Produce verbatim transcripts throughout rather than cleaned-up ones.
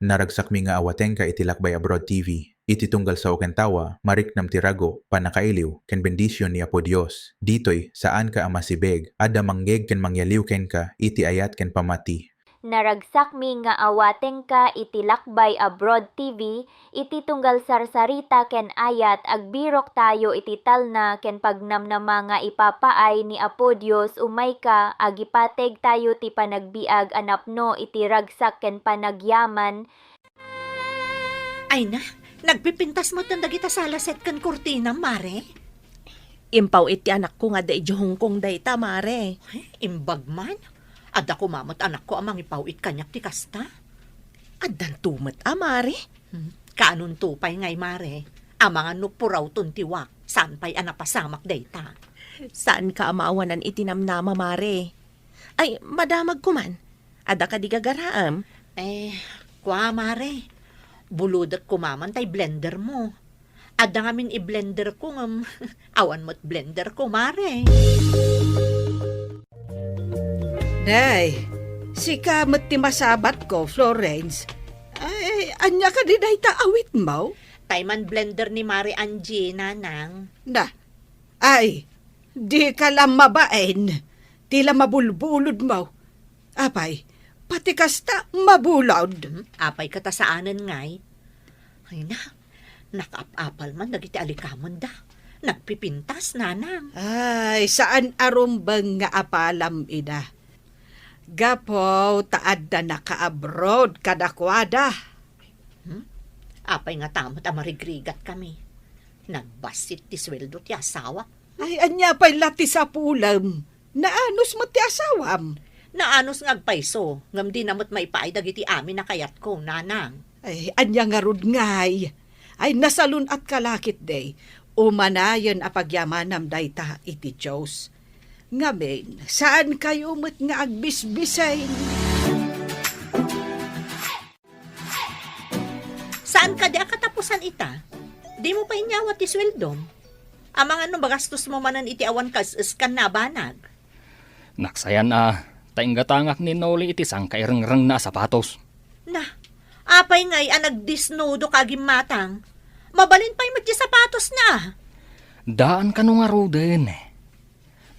Naragsakmi nga awatengka iti Lakbay Abroad T V. Iti tunggal sao ken tawa, mariknam ti rago, pannakailiw, ken bendision ni Apo Dios. Ditoy, saanka a masibeg, adda mangngeeg ken mangyaliw kenka iti ayat ken pammati. Naragsakmi nga awatengka iti Lakbay Abroad T V, iti tunggal sarsarita ken ayat, agbirok tayo iti talna ken pagnamnama nga ipapaay ni Apo Dios, umayka, agipateg tayo ti panagbiag a napno iti ragsak ken panagyaman. Ay na, nagpipintas metten dagita salaset ken kurtina, Mare. Impaw-it ti anakko nga adda idiay Hong Kong dayta, Mare. Ay, imbag man. Adda koma met anakko a mangipaw-it kaniak ti kasta. Addanto met a, Mare. Hmm, kaanonto pay ngay, Mare? Amangan no purawton ti wak, saan pay a napasamak dayta. Saanka a maawanan iti namnama, Mare. Ay, madamagko man. Adda kadi gagaraem? Eh, kua, Mare. Bulodek koma man tay blendermo. Adda ngamin i-blenderko ngem awan met blenderko, Mare. Day, sika met ti masabatko, Florence. Ay, ania kadi dayta awitmo? Tay man-blender ni Mare Angie, Nanang. Na, ay, dika la mabain. Ti la mabulbulodmo. Apay, pati kasta mabulod. Hmm, apay ket a saanen ngay? Ay na, nakaap-apal man dagiti alikamenda. Nagpipintas, Nanang. Ay, saan a rumbeng nga apalam ida. Gapu ta adda naka-abroad kadakuada. Hmm? Apay ngata met a marigrigatkami? Nagbassit ti sueldo ti asawa. Ay, ania pay la ti sapulem? Naanus met ti asawam. Naanus nga agpayso, ngem dina met maipaay dagiti amin a kayatko, Nanang. Ay, ania ngarud ngay? Ay, nasalun-atka la ketdi. Umanayen a pagyamanam dayta iti Dios. Ngamin, saankayo met nga agbisbisay. Saan kadi a katapusan ita? Dimo pay inyawat ti sueldom? Amangan no magastosmo manen iti awan kaes-eskan a banag. Naksayan a, ta inggatangak ni Noli iti sangkairengrengna a sapatos. Na, apay ngay a nagdesnudo ka agimmatang? Mabalin pay met ti sapatosna. Daan kano ngaruden.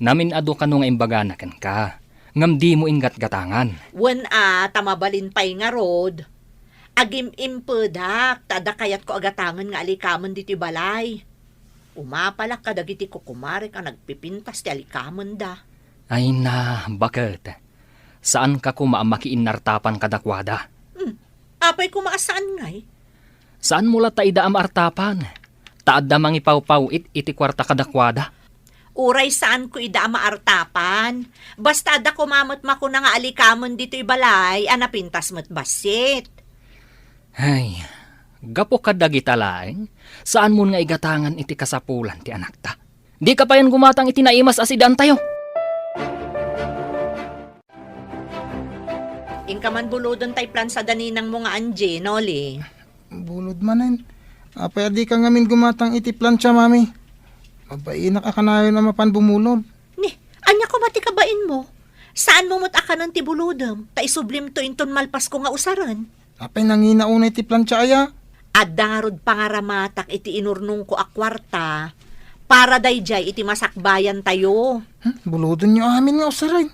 Namin-adu kano nga imbagana kenka, ngem dimo inggatgatangan. Wen a, ta mabalin pay ngarud. Agim-impedak, ta adda kayatko a gatangen nga alikamen ditoy balay. Umapalak kadagiti kukumarek a nagpipintas ti alikamenda. Ay na, baket. Saanka koma a makiinnartapan kadakuada. Hmm, apay koma a saan ngay? Saanmo latta ida a maartapan, ta adda mangipawpaw-it iti kuarta kadakuada. Uray saanko ida a maartapan, basta adda koma met makuna nga alikamen ditoy balay a napintas met bassit. Ay, gapu kadagita laeng, saanmon nga igatangan iti kasapulan ti anakta. Dika payen gumatang iti naimas a sidaantayo. Inka man buloden tay plansa da ninangmo nga Angie, Noli. Bulod manen. Apay a dika ngamin gumatang iti plansa, Mami? Mabainak a kanayon a mapan bumulod. Ni, ania koma ti kabainmo? Saanmo met a kanen ti bulodem, ta isublimto inton malpasko nga usaren. Apay nangina unay ti plansa aya? Adda ngarud pangaramatak iti inurnongko a kuarta para daydiay iti masakbayantayo. Hmm, bulodenyo amin nga usaren.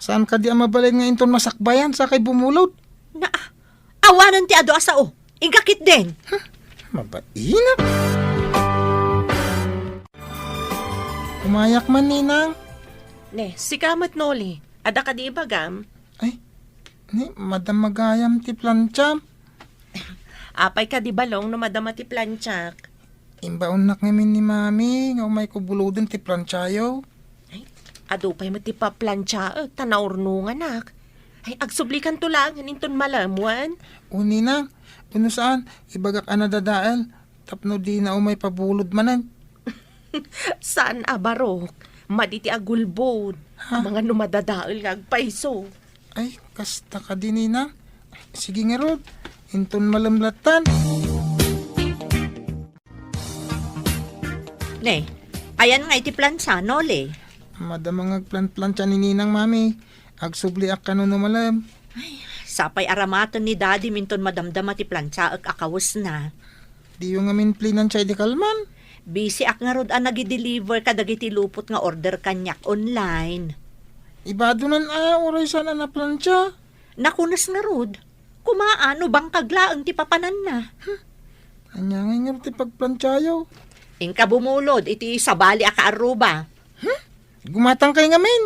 Saan kadi a mabalin nga inton masakbayan, sakay bumulod? Na, awanen ti adu a sao. Inka ketdin. Hmm, mabainak. Umayak man, Ninang. Ne, sika met, Noli. Adda kadi ibagam? Ay, ni, madama gayam ti plansa. Apay kadi balong no madama ti plansak? Imbaonnak ngamin ni Mami nga umayko buloden ti plansayo. Ay, adu pay met ti paplansaek ta naurnonganak. Ay, agsublikanto laeng inton malem wen. O, Ninang, wenno saan, ibagak a nadadael tapno dina umay pabulod manen. Saan a barok, madi ti agulbod. Ha? Amangan no madadael nga agpayso. Ay, kasta kadi, Ninang. Sige ngarud, inton malem lattan. Ne, ayan nga iti plansa, Noli. Madama nga agplanplansa ni Ninang, Mami. Agsubliak kano no malem. Ay, Sapay aramaten ni Daddy minton madamdama ti plantiaek a kawesna. Diyo ngamin plinantia idi kalman? Busy ak ngarud a nagideliver kadagiti lupot nga order kaniak online. Ibadonan a, uray saan a naplantia? Nakunas ngarud. Kumaa no bangkag laeng ti papananna. Ania ngay ngarud ti pagplantiayo? Inka bumulod iti sabali a kaarruba. Gumatangkay ngamin.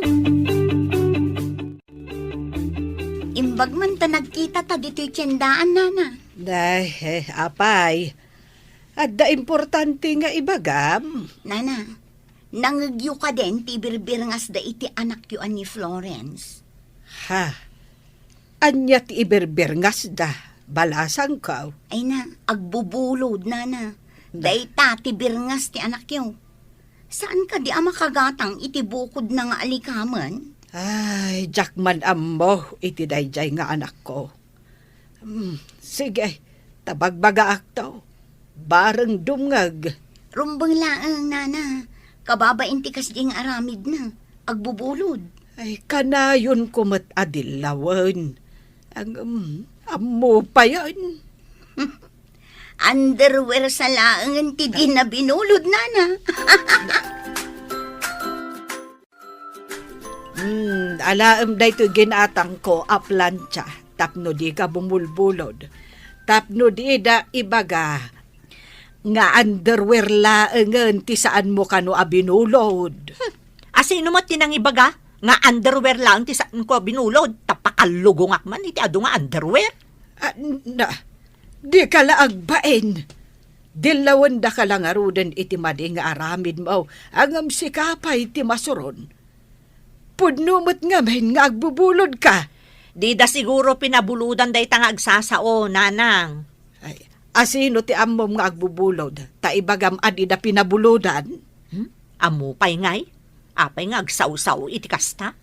Imbag man ta nagkita ta ditoy tiendaan, Nana. Day, eh, apay. Adda importante nga ibagam. Nana, nangegyo kaden ti birbirngasda iti anakyo a ni Florence? Ha? Ania ti iberberngasda, balasangko? Ay na, agbubulod, Nana. Na. Dayta ti birngas ti anakyo. Saan kadi a makagatang iti bukodna nga alikamen? Ay, diak man ammo iti daydiay nga anakko. Hmm, sige, ta bagbagaakto. Bareng dumngeg. Rumbeng laeng, Nana. Kababain ti kasdi nga aramidna. Agbubulod. Ay, kanayonko met a dillawen. Ang, um, ammo payen. Underwear sa laengen ti di na binulod, Nana. Hmm, alaem daytoy ginatangko a plantia tapno dika bumulbulod. Tapno dida ibaga nga underwear laengen ti saanmo kano a binulod. Hmm. Asino met ti nangibaga nga underwear laeng ti saanko a binulod? Ta pakallugongak man iti adu nga underwear. Ah, na, dika la agbain. Dillawendaka la ngaruden iti madi nga aramidmo, ngem sika pay ti masuron. Pudno met ngamin nga agbubulodka. Dida siguro pinabulodan dayta nga agsasao, Nanang. Ay, asino ti ammom nga agbubulod? Ta ibagam a dida pinabulodan? Hmm? Ammo pay ngay? Apay nga agsao-sao iti kasta?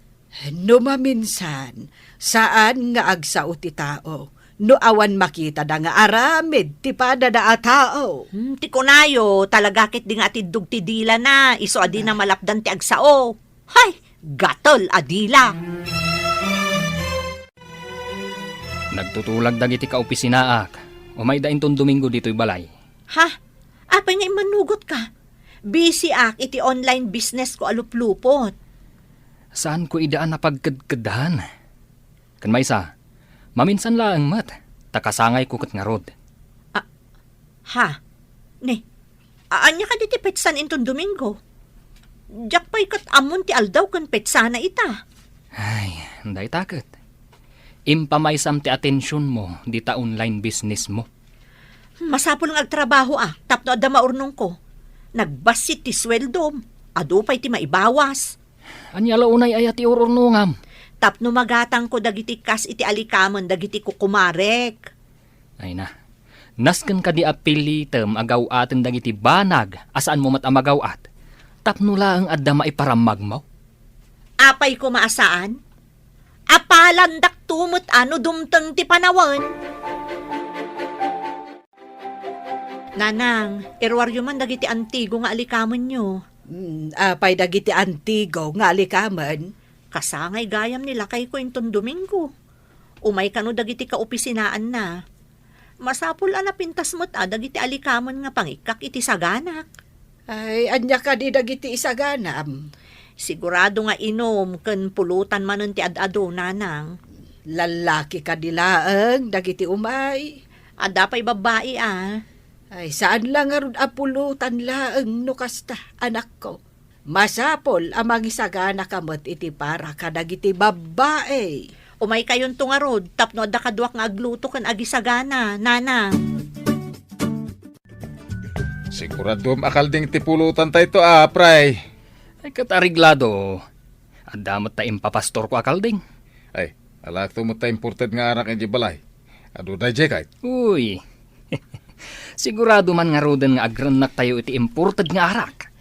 No maminsan, saan nga agsao ti tao no awan makitada nga aramid ti padada a tao. Hmm, ti kunayo, talaga ket di nga atiddog ti dilana, isu a dina Ah. malapdan ti agsao. Hay, gatel a dila! Nagtutulag dagiti kaopisinaak. Umayda inton Domingo ditoy balay. Ha? Apay nga immanugotka? Busy ak iti online business ko a luplupot. Saanko ida a napagkedkedhan? Ken maysa, maminsan laeng met, ta kasangayko ket ngarud. Ah, ha? Ni, a-, ania kadi ti petsan inton Domingo? Diak pay ket ammon ti aldaw ken petsana ita. Ay, dayta ket. Impamaysam ti atensionmo dita online businessmo. Masapul nga agtrabahoak tapno adda maurnongko. Nagbassit ti sueldom, adu pay ti maibawas. Ania la unay aya ti ururnongam? Tapno magatangko dagiti kas iti alikamen dagiti kukumarek. Ay na, nasken kadi a pilitem a gaw-aten dagiti banag a saanmo met a magaw-at, tapno laeng adda maiparammagmo? Apay koma a saan? Apalandakto met a no dumteng ti panawen. Nanang, iruaryo man dagiti antigo nga alikamenyo. Hmm, apay dagiti antigo nga alikamen? Kasangay gayam ni lakayko inton Domingo. Umay kano dagiti kaopisinaanna. Masapul a napintas met a dagiti alikamen nga pangikkak iti saganak. Ay, ania kadi dagiti isaganam? Sigurado nga inum ken pulutan manen ti ad-adu, Nanang. Lallaki kadi laeng dagiti umay? Adda pay babbai a. Ay, saan la ngarud a pulutan laeng no kasta, anakko. Masapul a mangisaganaka met iti para kadagiti babbai. Umaykayonto ngarud tapno adda kaduak nga agluto ken agisagana, Nanang. Siguraduem a kalding ti pulotantayto a, pray. Ay, ket areglado. Adda met ta impapastorko a kalding. Ay, alaekto met ta imported nga arak idiay balay. Adu daydiay kayto? Uy. Sigurado man ngaruden nga agrennaktayo iti imported nga arak.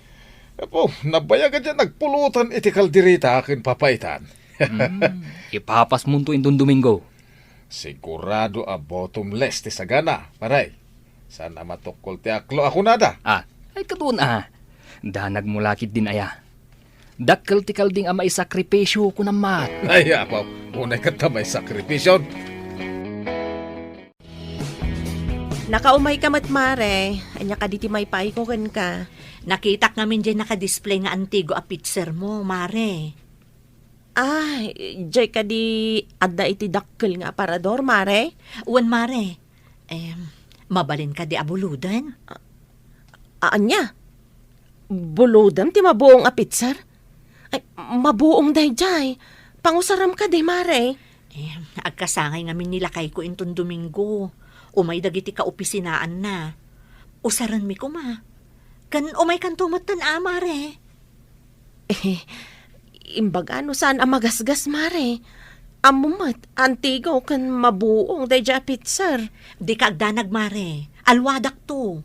Apo, nabayag a diay nagpulotan iti kaldereta ken papaitan. Hmm, ipapasmonto inton Domingo. Sigurado a bottomless ti sagana, pare. Saan a matukkol ti aklo a kunada. Ah, ay, kaduan a. Danagmo la ketdin aya. Dakkel ti kalding a maisakripisio, kunam met. Ay, apo, unay ket ta maisakripision. Nakaumayka met, Mare. Ania kadi ti maipaayko kenka? Nakitak ngamin diay nakadisplay nga antigo a pitsermo, Mare. Ah, diay kadi adda iti dakkel nga aparador, Mare? Wen, Mare. Em, mabalin kadi a buloden? A-, ania? Bulodem ti mabuong a pitser? Ay, mabuong daydiay. Pangusaram kadi, Mare. Em, agkasangay ngamin ni lakayko inton Domingo. Umay dagiti kaopisinaanna. Usarenmi koma. Ken umaykanto metten a, Mare. Eh, imbaga no saan a magasgas, Mare. Ammom met, antigo ken mabuong daydiay a pitser. Dika agdanag, Mare. Alwadakto.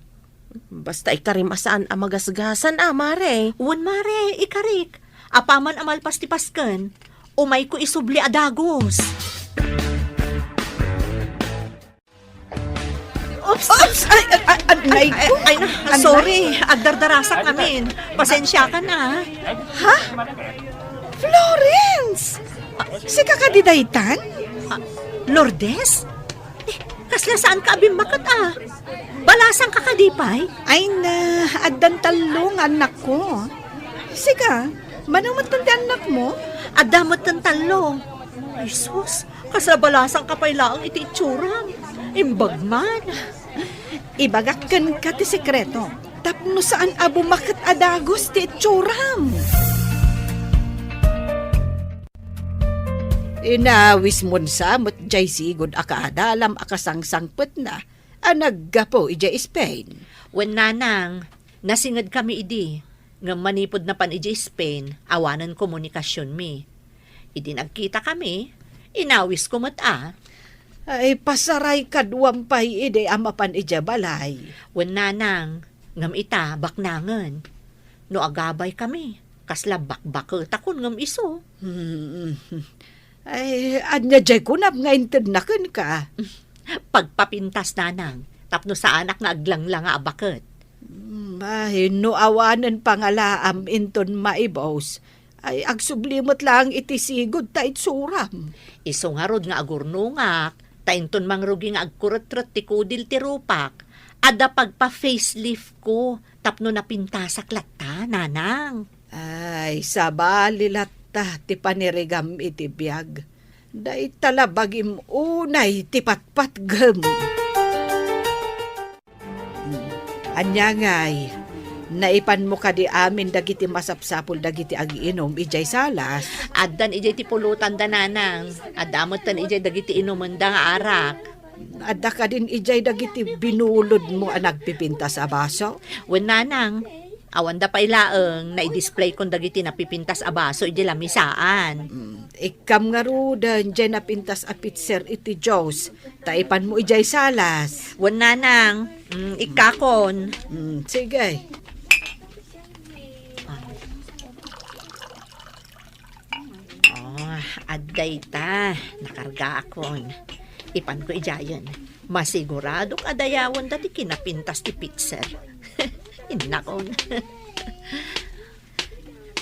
Basta ikarim a saan a magasgasan a, Mare. Wen, Mare, ikarik. Apaman a malpas ti Pasken, umayko isubli a dagus. Oops! Oops! Ay, ay, ay, ay, ay, ay, ay, na, sorry. Agdardarasak ngamin. Pasensiakan a. Ha? Florence! Sika kadi daytan? Ah, Lourdes? Eh, kasla saanka a bimmaket a? Balasangka kadi pay? Ay na, addan tallo nga annakko. Sika, mano metten ti annakmo? Adda metten tallo. Ay sus, kasla balasangka pay laeng iti itsuram. Imbag man. Ibagak kenka ti sekreto, tapno saan a bumaket a dagus ti itsuram. Inawismon sa met jay sigud a kaadalam a kasangsangpetna a naggapu idiay Spain. Wen, nanang, nasingedkami idi, ngem manipud napan idiay Spain, awanen komunikasionmi. Idi nagkitakami, inawisko met a. Ay, pasaray kaduam pay idi a mapan idiay balay. Wen, nanang, ngem ita, baknangen. No agabaykami, kasla bakbaketakon ngem isu. Hmm. Ay, ania jay kunam nga intedna kenka? Pagpapintas, nanang, tapno saanak nga aglanglanga a baket. Hmm, ay, no awanen pangalaam inton maibus, ay, agsubli met laeng iti sigud ta itsuram. Isu ngarud nga agurnongak, ta inton mangrugi nga agkuretret ti kudil ti rupak, adda pagpa-facelift ko tapno napintasak latta, nanang. Ay, sabali latta ti panirigam iti biag. Dayta la bagim unay ti patpatgem. Hmm. Ania ngay, naipanmo kadi amin dagiti masapsapul dagiti agiinum idiay salas? Addan idiay ti pulotanda, nanang. Adda metten idiay dagiti inumenda nga arak. Adda kadin idiay dagiti binulodmo a nagpipintas a baso? Wen, nanang. Awanda pay laeng, naidisplayko dagiti napipintas a baso idiay lamisaan. Mm, ikkam ngaruden diay napintas a pitser iti juice, ta ipanmo idiay salas. Wen, nanang, mm, ikkakon. Mm, sige. Oh, adda ita. Nakargaakon. Ipanko idiayen. Masiguradok a dayawenda ti kinapintas ti pitser. Innakon.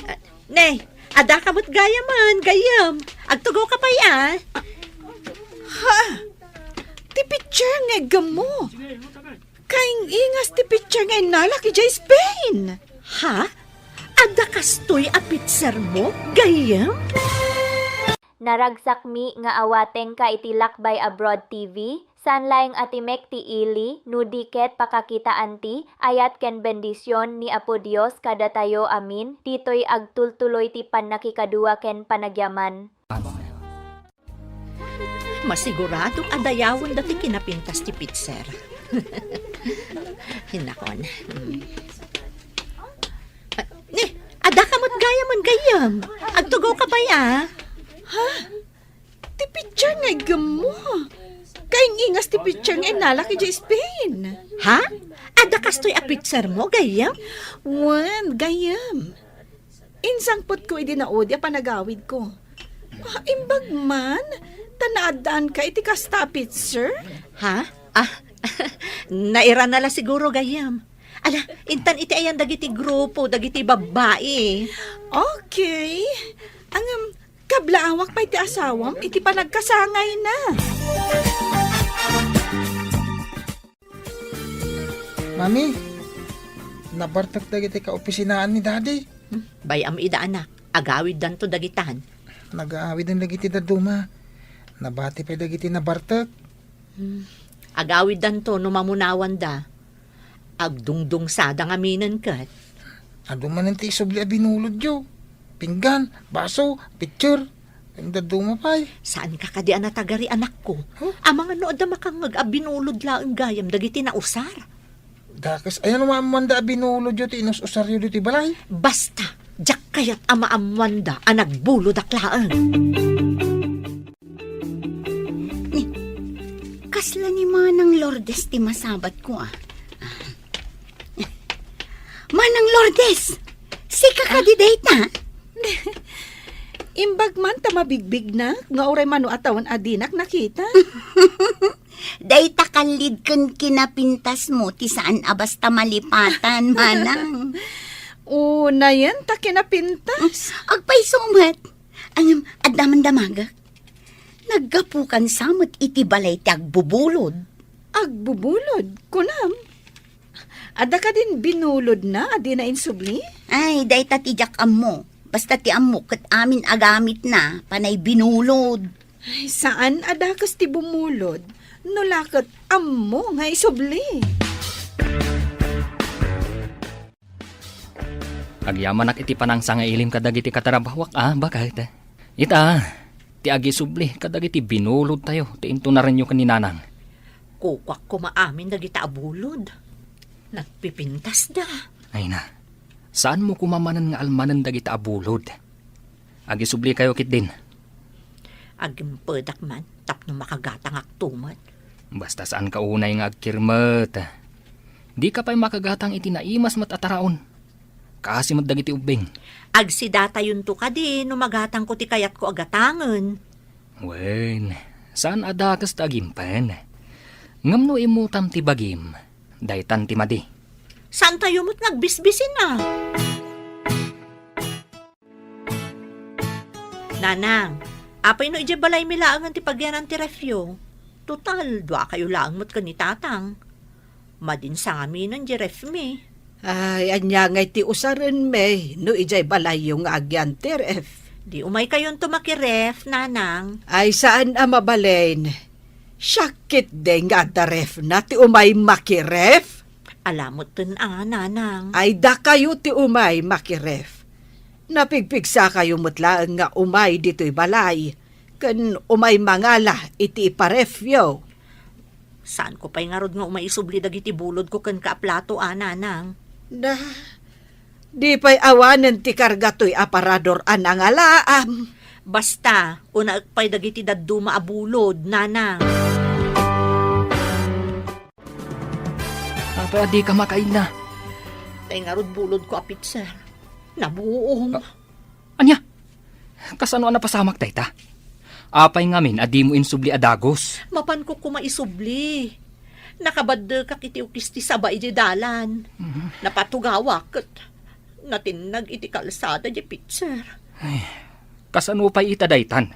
Ah, ne, adda ka met gayamen, gayyem. Agtugawka pay a. Ha? Ti pitser nga iggemmo. Kaing-ingas ti pitser nga innalak idiay Spain. Ha? Adda kastoy a pitsermo, gayyem? Naragsakmi nga awatengka iti Lakbay Abroad T V, saan laeng a timek ti ili, no di ket pakakitaan ti ayat ken bendision ni Apo Dios kadatayo amin, ditoy agtultuloy ti pannakikadua ken panagyaman. Masiguradok a dayawenda ti kinapintas ti pitser. Hinakon. Mm. Ah, ni, adda ka met gayamen, gayyem. Agtugawka pay a. Ha? Ti pitser nga iggemmo. Kaing-ingas ti pitser nga innalak idiay Spain. Ha? Adda kastoy a pitsermo, gayyem? Wen, gayyem. Insangpetko idi naudi a panagawidko. Ah, imbag man, ta naaddaanka iti kasta a pitser? Ha? Ah, nairana la siguro, gayyem. Ala, intan iti ayan dagiti grupo, dagiti babbai. Okay. Ngem, kablaawak pay ti asawam iti panagkasangayna. Mami, nabartek dagiti kaopisinaan ni Daddy. Hmm, bay-am ida, anak. Agawiddanto dagitan. Nagaawiden dagiti dadduma. Nabati pay dagiti nabartek. Hmm. Agawiddanto no mamunawanda. Agdungdungsada ngaminen ket. Adu manen ti isubli a binulodyo. Pinggan, baso, pitcher. Ken dadduma pay. Saanka kadi a natagari, anakko? Huh? Amangan no adda makangngeg a binulod laeng gayam dagiti nausar. Dakes, ayan, maammoanda a binulodyo ti inus-usaryo ditoy balay? Basta, diak kayat a maammoanda a nagbulodak laeng. Ni, kasla ni Manang Lourdes ti masabatko, a. Manang Lourdes, sika kadi dayta? Imbag man ta mabigbignak, nga uray mano a tawen a dinak nakita. Dayta kallid ken kinapintasmo ti saan a basta malipatan, manang. Unayen ta kinapintas. Agpayso met. Ngem, adda man damagek. Naggapukansa met iti balay ti agbubulod. Agbubulod, kunam? Adda kadin binulodna a dina insubli? Ay, dayta ti diak ammo. Basta ti ammo ket amin a gamitna, panay binulod. Ay, saan a dakes ti bumulod, no la ket ammo nga isubli. Agyamanak iti panangsangailim kadagiti katarabawak a baket. Ita, ti agisubli kadagiti binulodtayo ti intunarenyo ken ni Nanang. Kukuak koma amin dagita a bulod. Nagpipintasda. Ay na, saanmo koma manen nga almanen dagita a bulod. Agisublikayo ketdin. Agimpedak man tapno makagatangakto met. Basta saanka unay nga agkirmet. Dika pay makagatang iti naimas met a taraon. Kaasi met dagiti ubbing. Agsidatayonto kadi no magatangko ti kayatko a gatangen. Wen, saan a dakes ta agimpen. Ngem no immutam ti bagim, daytan ti madi. Saantayo met nga agbisbisin a? Nanang, apay no idiay balaymi laengen ti pagyanan ti refyo? Total, duakayo laeng met ken ni Tatang. Madin sangaminen diay refmi. Ay, ania ngay ti usarenmi no idiay balayyo nga agyan ti ref? Di umaykayonto makiref, Nanang. Ay, saan a mabalin. Siak ketdi nga adda refna ti umay makiref? Ala metten a, Nanang. Ay, dakayo ti umay makiref. Napigpigsakayo met laeng nga umay ditoy balay, ken umay mangala iti iparefyo. Saanko pay ngarud nga umay isubli dagiti bulodko kenka a plato a, Nanang? Na, di pay awanen ti karga toy aparador a nangalaam. Basta, unaek pay dagiti dadduma a bulod, Nanang. Apay a dika makaila? Tay ngarud bulodko a pitser. Nabuong. Ah, ania? Kasano a napasamak dayta? Apay ngamin a dimo insubli a dagus? Mapanko koma isubli. Nakabaddekak iti ukis ti saba idiay dalan. Mhm. Napatugawak ket natinnag iti kalsada diay pitser. Ay, kasano pay ita daytan?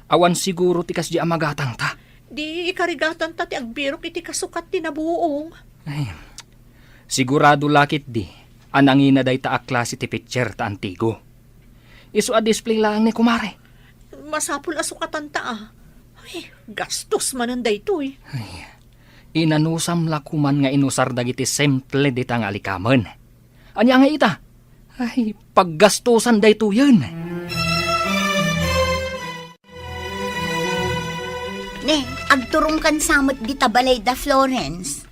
Awan siguro ti kasdi a magatangta. Di ikarigatanta ti agbirok iti kasukat ti nabuong. Ay, sigurado la ketdi a nangina dayta a klase ti pitser ta antigo. Isu a display laeng ni kumare. Masapul a sukatanta a. Ay, gastos manen daytoy. Ay, inanusam la koman nga inusar dagiti simple dita nga alikamen. Ania nga ita? Ay, paggastusan daytoyen. Ne, agturongkan sa met dita balay da Florence.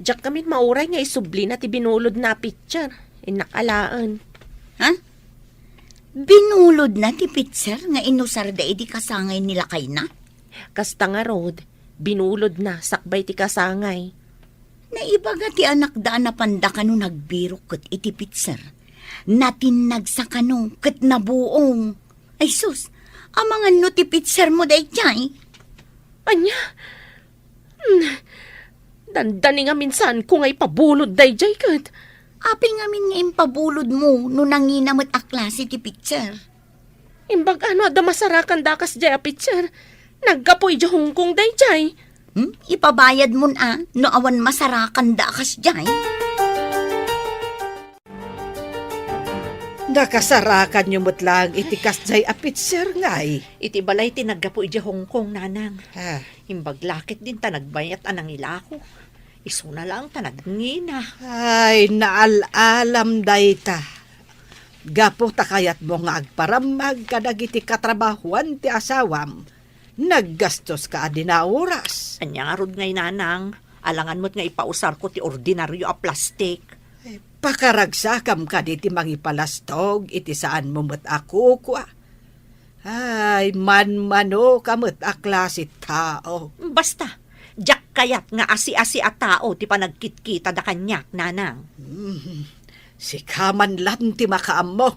Diak ngamin mauray nga isublina ti binulodna a pitser. Innak alaen. Ha? Binulodna ti pitser nga inusarda idi kasangay ni lakayna? Kasta ngarud, binulodna sakbay ti kasangay. Naibaga ti anakda a napanda kano nagbirok ket iti pitser. Natinnagsa kano ket nabuong. Ay sus, amangan no ti pitsermo daydiay? Ania? Hmm. Dandani ngamin saanko nga ipabulod daydiay ket. Apay ngamin nga impabulodmo no nangina met a klase ti pitser? Imbag-ano adda masarakan dakas diay a pitser? Naggapu idiay Hong Kong daydiay. Hmm? Ipabayadmon a, no awan masarakanda a kasdiay. Nakasarakanyo met laeng iti kasdiay a pitser ngay. Iti balay ti naggapu idiay Hong Kong, nanang. Ah. Imbag la ketdin ta nagbayat a nangilako. Isuna laeng ta nagngina. Ay, naal-alam dayta. Gapu ta kayatmo nga agparammag kadagiti katrabahuan ti asawam, naggastoska a dina oras. Ania ngarud ngay, nanang? Alangan met nga ipausarko ti ordinario a plastik. Ay, pakaragsakam kadi ti mangipalastog iti saanmo met a kukua. Ay, manmanoka met a klase tao. Basta, diak kayat nga asi-asi a tao ti panagkitkitada kaniak, nanang. Hmm, sika man laeng ti makaammo.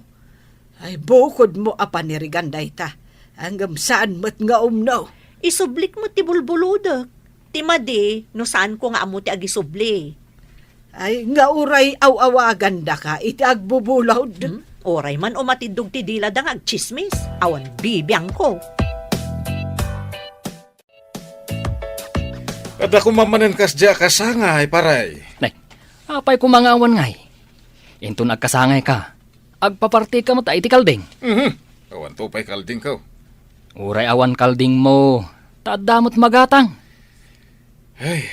Ay, bukodmo a panirigan dayta, ngem saan met nga umno. Isublik met ti bulbulodek. Ti madi, no saanko nga ammo ti agisubli. Ay, nga uray aw-awagandaka iti agbubulod. Hmm? Uray man umatiddog ti dilada nga agtsismis, awan bibiangko. Adda koma manen kasdiay a kasangay, paray. Nay, apay koma nga awan ngay? Inton agkasangayka, agpapartika met a iti kalding. Mhm. Awanto pay kaldingko. Uray awan kaldingmo, ta adda met magatang. Ay,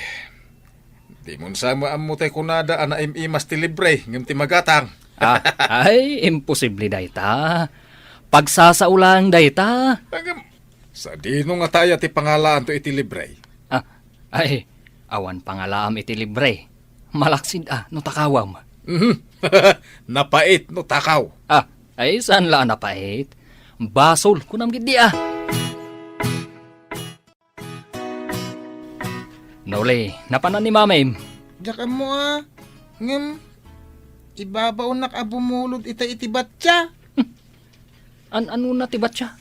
di mo sa maammo tay kunada a naim-imas ti libre ngem ti magatang. Ah, ay, imposible dayta. Pagsasao laeng dayta. Ngem, sadino ngata aya ti pangalaanto iti libre? Ah, ay, awan pangalaam iti libre. Malaksid a no takawam. Mhm. Napait no takaw. Ah, ay, saan la a napait? Basol, kunam gid di a. Noli, napanan ni Mamim? Diak ammo a. Ngem, ibabaonak a bumulod ita iti batsia. An-anona ti batsia?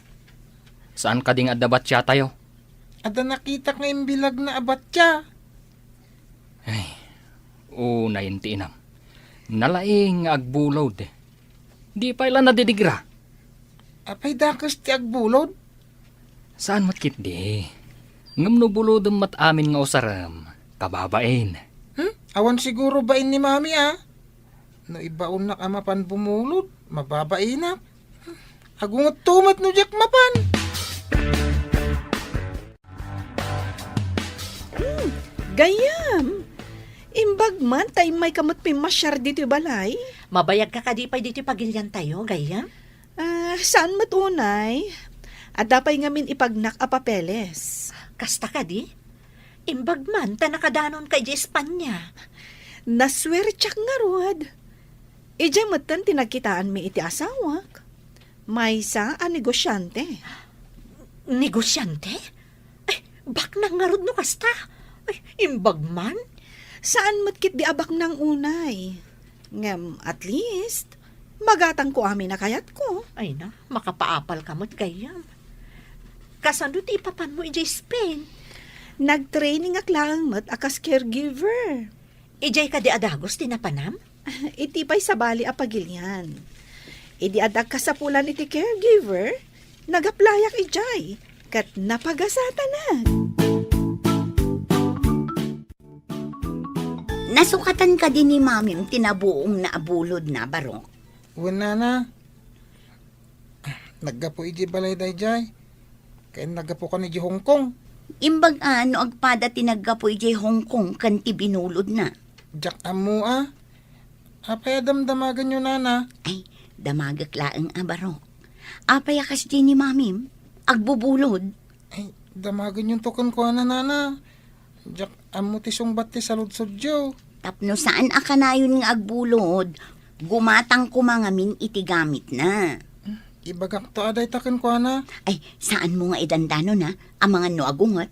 Saan kadi nga adda batsiatayo? Adda nakitak nga imbilagna a batsia. Ay, unay ti inam. Nalaing nga agbulod. Di pay la nadidigra. Apay dakes ti agbulod? Saan met ketdi. Ngem no bulodem met amin nga usarem, kababain. Hmm? Awan siguro bain ni Mami, a? No ibaonnak a mapan bumulod, mababainak. Agungetto met no diak mapan. Hmm, gayyem. Imbag man ta immayka met pimmasiar ditoy balay. Mabayagka kadi pay ditoy pagiliantayo, gayyem? Ah, saan met unay? Adda pay ngamin ipagnak a papeles. Kasta kadi? Imbag man ta nakadanonka idiay Espanya. Nasuertiak ngarud. Idiay metten ti nagkitaanmi iti asawak. Maysa a negosiante. Negosiante? Ay, baknang ngarud no kasta. Ay, imbag man. Saan met ketdi a baknang unay. Ngem, at least, magatangko amin a kayatko. Ay na, makapaapalka met gayyem. Kasano ti ipapanmo idiay Spain? Nagtrainingak laeng met a kas caregiver. Idiay kadi a dagus ti napanam? Iti pay sabali a pagilian. Idi adda kasapulan iti caregiver, nag-applyak idiay, ket napagasatanak. Nasukatan kadi ni Mamim ti nabuongna a bulodna, Barok? Wen, nana. Naggapu idiay balay daydiay. Ken naggapukan idiay Hong Kong. Imbag a no agpada ti naggapu idiay Hong Kong ken ti binulodna. Diak ammo a. Apay a damdamaganyo, nana? Ay, damagek laeng a, Barok. Apay a kasdi ni Mamim? Agbubulod? Ay, damaganyonto kenkuana, nana. Diak ammo ti sungbat ti saludsodyo. Tapno saan a kanayon nga agbulod, gumatang koma ngamin iti gamitna. Ibagakto a dayta kenkuana. Ay, saanmo nga idandanon, a, amangan no agunget.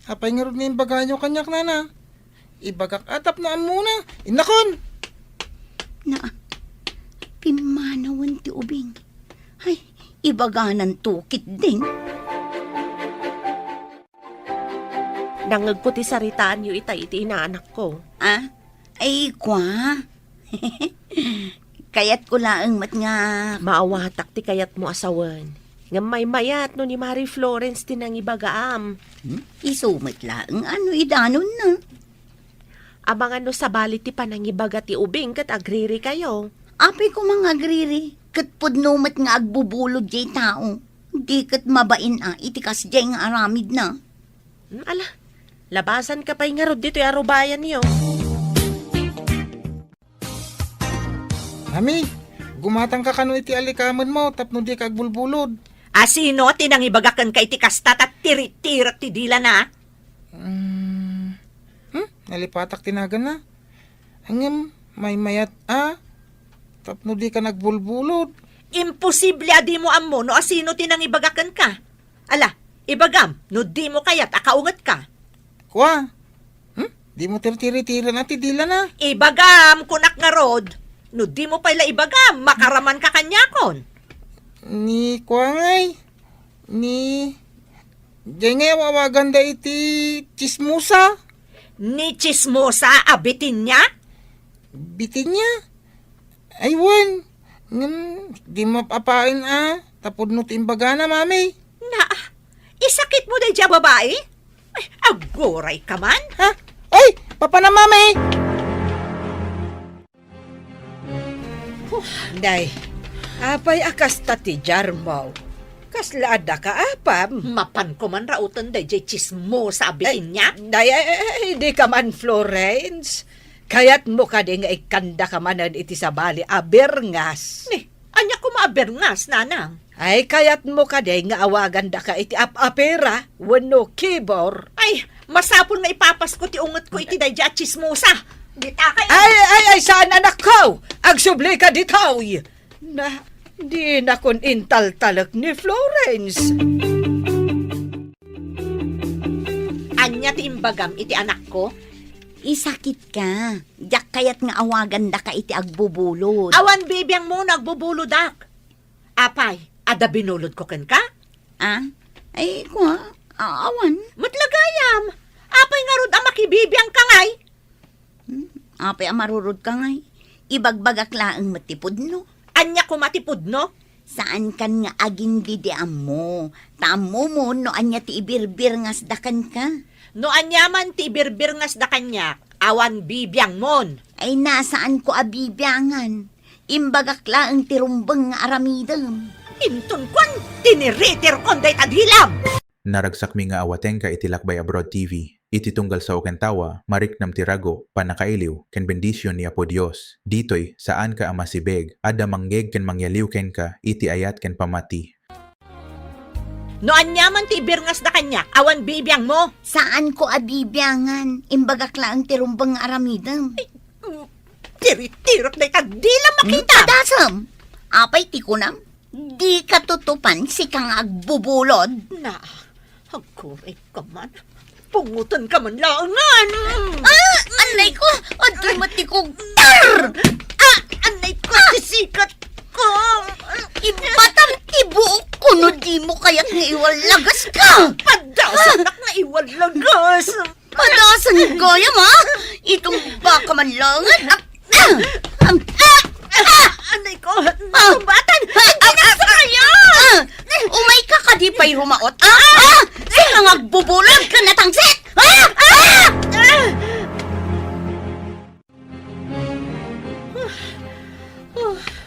Apay ngarud nga imbagayo kaniak, nana? Ibagak a tapno ammona. Innakon! Na, pimmanawen ti ubing. Ay, ibagananto ketdin. Nangngegko ti saritaanyo itay iti inaanakko. Ah? Ay, kua? Kayatko laeng met nga maawatak ti kayatmo a sawen. Ngem maymayat no ni Mari Florence ti nangibagaam. Hmm? Isu met laeng a no idanonna. Amangan no sabali ti panangibaga ti ubing ket agririkayo. Apay koma nga agriri, ket pudno met nga agbubulod diay tao. Di ket mabain a iti kasdiay nga aramidna. Hmm, ala, labasanka pay ngarud ditoy a rubayanyo. Mami, gumatangka kano iti alikamenmo tapno dika agbulbulod. A sino ti nangibaga kenka iti kasta ta tiritirek ti dilana? Hmm, hmm? Nalipatak ti naganna. Ngem maymayat a tapno dika agbulbulod. Imposible a dimo ammo no a sino ti nangibaga kenka. Ala, ibagam no dimo kayat a kaungetka. Kua? Hmm? Dimo tirtiritiran a ti dilana? Ibagam, kunak ngarud. No dimo pay la ibagam, makaramanka kaniakon. Ni kua ngay? Ni, diay ngay aw-awaganda iti tsismosa? Ni tsismosa a bitinna? Bitinna? Ay, wen. Ngem, di mapaapaen a, ta pudno ti imbagana, Mami. Na, isakitmo daydiay a babai? Ay, agurayka man? Ha? Ay, papanam, Mami! Huh, day, apay a kasta ti diarmo? Kasla addaka apam? Mapanko man rauten daydiay tsismosa a bitinna? Day, ay, ay, ay, dika man, Florence. Kayatmo kadi nga ikkandaka manen iti sabali a birngas? Ni, ania koma a birngas, nanang? Ay, kayatmo kadi nga awagandaka iti ap-apira wenno kibor? Ay, masapul nga ipapasko ti ungetko iti daydiay a tsismosa. Dita kay... Ay, ay, ay, saan, anakko! Agsublika ditoy! Na, dinakon intaltalek ni Florence. Ania ti imbagam iti anakko? Isakitka. Diak kayat nga awagandaka iti agbubulod. Awan bibiangmo no agbubulodak. Apay, adda binulodko kenka? Ah? Ay, kua, a-, awan. Met la gayam. Apay ngarud a makibibiangka ngay? Hmm, apay a marurodka ngay? Ibagbagak laeng met ti pudno. Ania koma ti pudno? Saankan nga aginggidiammo. Ta ammomon no ania ti ibirbirngasda kenka. No aniaman ti ibirbirngasda kaniak, awan bibiangmon. Ay, na, saanko a bibiangan. Imbagak laeng ti rumbeng nga aramidem. Inton kuan, tiniritirkon dayta dilam! Naragsakmi nga awatenka iti Lakbay Abroad T V. Iti tunggal sao ken tawa, mariknam ti rago, pannakailiw, ken bendision ni Apo Dios. Ditoy, saanka a masibeg. Adda mangyeg ken mangyaliw kenka iti ayat ken pammati. No aniaman ti ibirngasda kaniak, awan bibiangmo. Saanko a bibiangan. Imbagak laeng ti rumbeng nga aramidem. Ay, mm, tiritirek dayta dilam makita. Hmm, padasem. Apay ti kunam? Dika tutupan, sika nga agbubulod. Na, agkurayka man. Pungotenka man laengen. Ah! Annay ko! Adtoy met ti kugtar! Ah! Annay ko, ti sikat ko! Ibatam ti buok ko no dimo kayat nga iwallagaska! Padasanak nga iwallagas! Padasan gayam, ha? Itumbaka man laengen. Ah! Ah! Ah! Ah! Anay ko! Ah! Tumbatan! Ah! Ay, ah! Umayka kadi pay rumaot, ah? Ah! Sino nga agbubulod ken natangsit? Ah! Ah!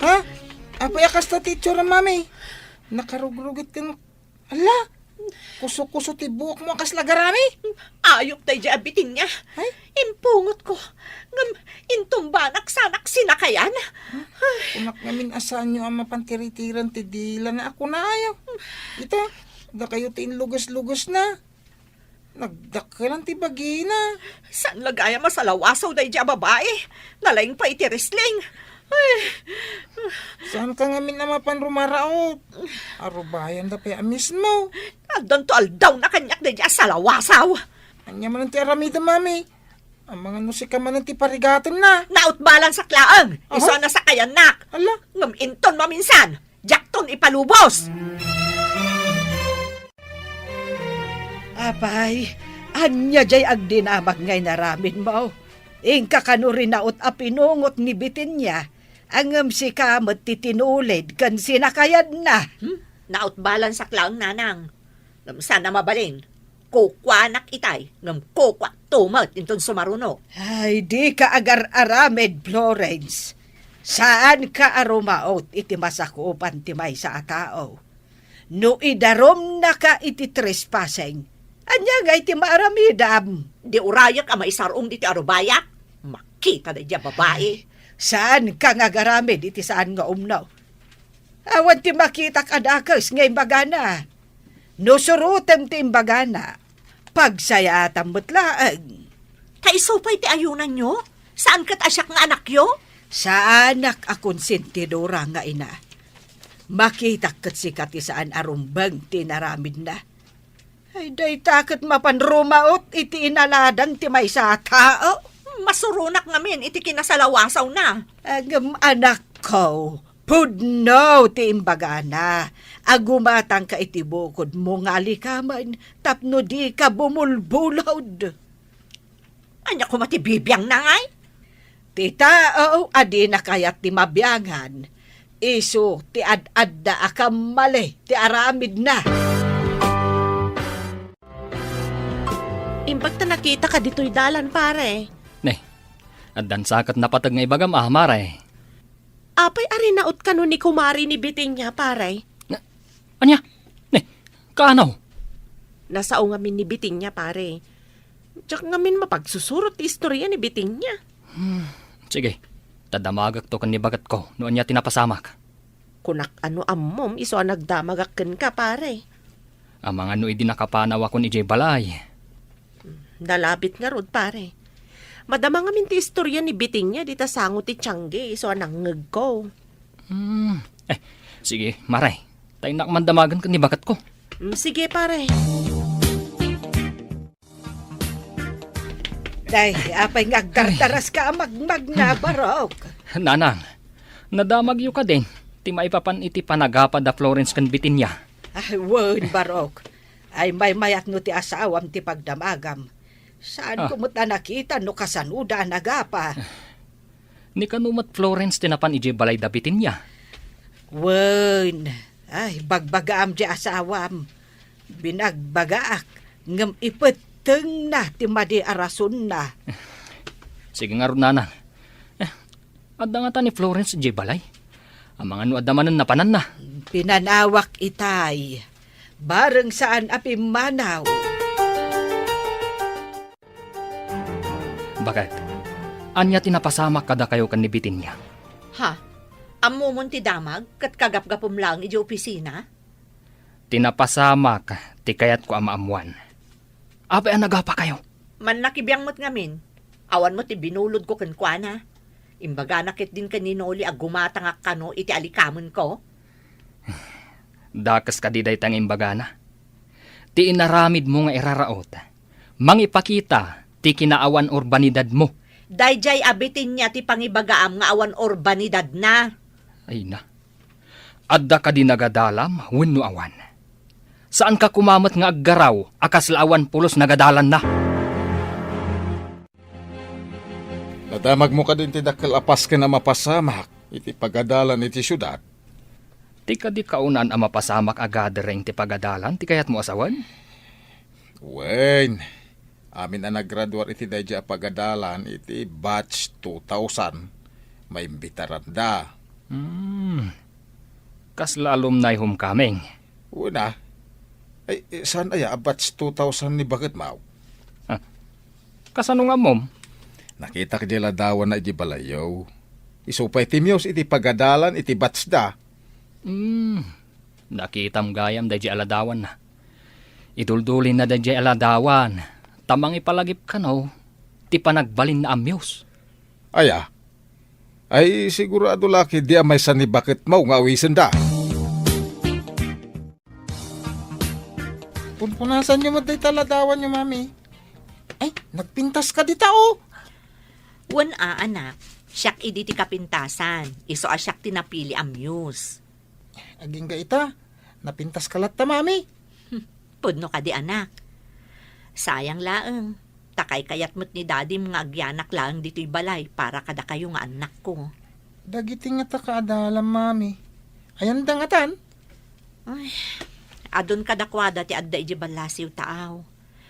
Ha? Apay a kasta ti itsuram, Mami? Nakarugrugit ken, ala, kuso-kuso ti buokmo a kasla garami. Ayok daydiay a bitinna. Ay? Impungotko. Ngem intumbanak sanak sinakayan. Kunak ngamin a saanyo a mapan tiritiran ti dilana a kunayo. Ita, dakayo ti inluges-lugesna. Nagdakkelan ti bagina. Saan la gayam a salawasaw daydiay a babai? Nalaing pay iti wrestling. Ay. Saanka ngamin a mapan rumaraot? Arubayanda pay a mismo. Addanto aldawna kaniak daydiay a salawasaw. Ania manen ti aramidem, Mami? Amangan no sika manen ti parigatenna. Nautbalansak laeng. Aha. Isu a nasakayannak. Ala. Ngem inton maminsan, diakton ipalubos. Apay, ania jay agdinamag nga inaramidmo? Inka kano rinaot a pinungot ni Bitenia, ngem sika met ti tinulid ken sinakayanna. Hmm? Na-outbalanceak laeng, nanang. Ngem saan a mabalin. Kukuanak itay, ngem kukuakto met inton sumaruno. Ay, dika agar-aramid, Florence. Saanka a rumaot iti masakupan ti maysa a tao. No idarumnaka iti trespassing, ania ngay ti maaramidam? Di urayek a maisar-ong ditoy arubayak. Makita daydiay a babai. Ay, saanka nga agaramid iti saan nga umno. Awan ti makitak a dakes nga imbagana. No surotem ti imbagana, pagsayaatam met laeng. Ta isu pay ti ayonanyo? Saan ket a siak nga anakyo? Saanak a konsentidora nga ina. Makitak ket sika ti saan a rumbeng ti inaramidna. Ay, dayta ket mapan rumaot iti inaladan ti maysa a tao. Masuronak ngamin iti kinasalawasawna. Ngem, anakko, pudno ti imbagana a gumatangka iti bukodmo nga alikamen tapno dika bumulbulod. Ania koma ti bibiangna ngay? Ti tao a dina kayat ti mabiangan, isu ti ad-adda a kammali ti aramidna. Imbag ta nakitaka ditoy dalan, pare. Ne, addan sa ket napateg nga ibagam, a, mare. Apay a rinaot kano ni kumare ni Bitinia, pare? Na, ania? Ne, kaano? Nasao ngamin ni Bitinia, pare. Diak ngamin mapagsusurot ti istorya ni Bitinia. Hmm, sige. Ta damagakto ken ni baketko no ania ti napasamak. Kunak a no ammom isu a nagdamagak kenka, pare. Amangan no idi nakapanawakon idiay balay. Nalabit ngarud, pare. Madama ngamin ti istorya ni Bitinia dita sango ti tiangge isu a nangngegko. Hmm. Eh, sige, mare. Ta innak man damagen ken ni baketko. Mm, sige, pare. Day, apay nga agdardaras ka a magmagna, Barok? Nanang, nadamagyo kadin ti maipapan iti panagapa da Florence ken Bitinia? Ay, wen, Barok. Ay, maymayat no ti asawam ti pagdamagam. Saan Ah. ko met a nakita no kasanoda a nagapa. Ni kano met Florence ti napan idiay balay da Bitinia? Wen, ay, bagbagaam ti asawam. Binagbagaak, ngem ipettengna ti madi a rasonna. Sige ngarud, nanang. Eh, adda ngata ni Florence idiay balay? Amangan no adda manen napananna. Pinanawak itay. Bareng saan a pimmanaw. Baket, ania ti napasamak kadakayo ken ni Bitinia? Ha? Ammomon ti damag ket kagapgapom laeng idiay opisina? Ti napasamak ti kayatko a maammoan. Apay a nagapakayo? Mannakibiang met ngamin. Awan met ti binulodko kenkuana. Imbagana ketdin ken ni Noli a gumatangak kano iti alikamenko. Dakes kadi dayta nga imbagana? Ti inaramidmo nga iraraot, mangipakita ti kinaawan urbanidadmo. Daydiay a Bitinia ti pangibagaam nga awan urbanidadna. Ay na. Adda kadi nagadalam wenno awan? Saanka koma met nga aggaraw a kasla awan pulos nagadalanna? Nadamagmo kadi ti dakkel a pasken a mapasamak iti pagadalan iti siudad? Ti kadi kaunaan a mapasamak a gathering ti pagadalan ti kayatmo a sawen? Wen, amin a naggraduar iti daydiay a pagadalan iti batch two thousand, maimbitaranda. Hmm. Kasla alumni homecoming? Wen a. Ay, eh, saan aya a batch two thousand ni baketmo? Ah, kasano nga ammom? Nakitak diay ladawanna idiay balayyo. Isu pay ti muse iti pagadalan iti batch da. Hmm, nakitam gayam daydiay a ladawanna. Iduldulinna daydiay a ladawan, ta mangipalagip kano ti panagbalinna a muse. Aya? Ay, sigurado la ketdi a maysa ni baketmo nga awisenda. Punpunasanyo met dayta ladawanyo, Mami. Ay, nagpintas ka dita, oh. Wen a, anak. Siak idi ti kapintasan. Isu a siak ti napili a muse. Agingga ita, napintas ka latta, Mami. Hmm, pudno kadi, anak. Sayang laeng. Ta kaykayat met ni Dadim nga agyanak laeng ditoy balay para kadakayo nga annakko. Dagiti ngata kaadalam, Mami. Ayanda ngatan? Ay, adun kadakuada ti adda idiay ballasiw taaw.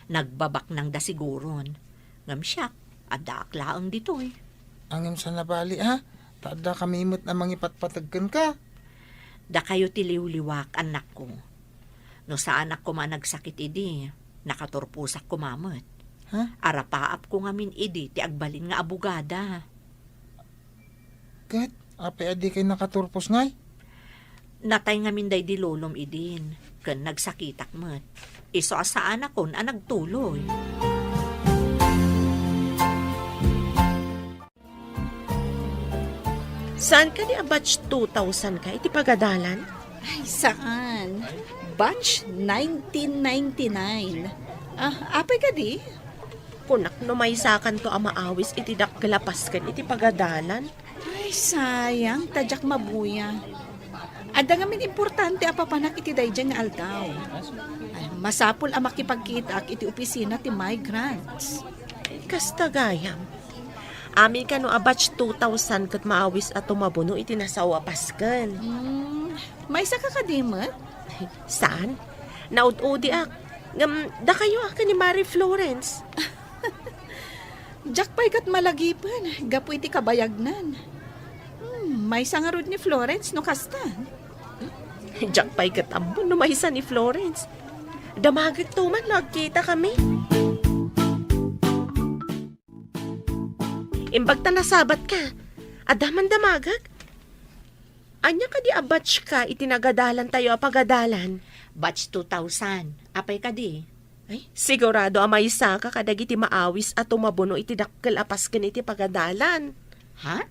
Nagbabaknangda siguron. Ngem siak, addaak laeng ditoy. Ngem saan a bali, ha? Ta adda kami met a mangipatpateg kenka. Dakayo ti liwliwak, annakko. No saanak koma a nagsakit idi, nakaturposak koma met. Ha? Arapaapko ngamin idi ti agbalin nga abogada. Ket apay a dikay nakaturpos ngay? Natay ngamin daydi lolom idin, ken nagsakitak met. Isu a saanakon a nagtuloy. Saan kadi a batch two thousand ka iti pagadalan? Ay, saan. Batch nineteen ninety-nine. Ah, apay kadi? Kunak no maysakanto a maawis iti dakkel a pasken iti pagadalan. Ay, sayang, ta diak mabuya. Adda ngamin importante a papanak iti daydiay nga aldaw. Ay, masapul a makipagkitaak iti opisina ti migrants. Kasta gayam. Amin kano a batch two thousand ket maawis a tumabuno iti nasao a pasken. Hmm, maysa ka kadi met? Saan? Naud-udiak. Ngem, dakayo a ken ni Mari Florence. Diak pay ket malagipen gapu iti kabayagnan. Hmm, maysa ngarud ni Florence no kasta. Diak pay ket ammo no maysa ni Florence. Damagekto man no agkita kami. Imbag ta nasabat ka, adda man damagek? Ania kadi a batch ka iti nagadalantayo a pagadalan? Batch two thousand. Apay kadi? Ay, sigurado a maysa ka kadagiti maawis a tumabuno iti dakkel a pasken iti pagadalan. Ha?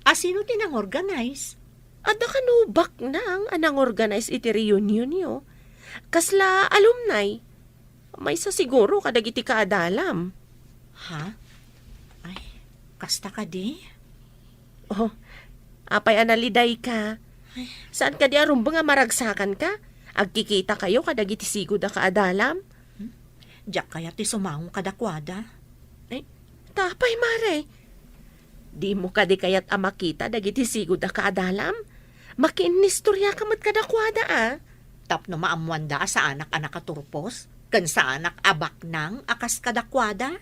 A sino ti nangorganize? Adda kano baknang a nangorganize iti reunionyo. Kasla alumni. Maysa siguro kadagiti kaadalam. Ha? Ay, kasta kadi? Oh, apay a naliday ka? Ay. Saan kadi a rumbeng a maragsakan ka? Agkikita kayo kadagiti sigud a kaadalam? Hmm? Diak kayat ti sumango kadakuada. Ay, ta apay, Mare? Dimo kadi kayat a makita dagiti sigud a kaadalam? Makiinnistorya ka met kadakuada, a? Tapno maammoanda a saanak a nakaturpos, ken saanak a baknang a kas kadakuada?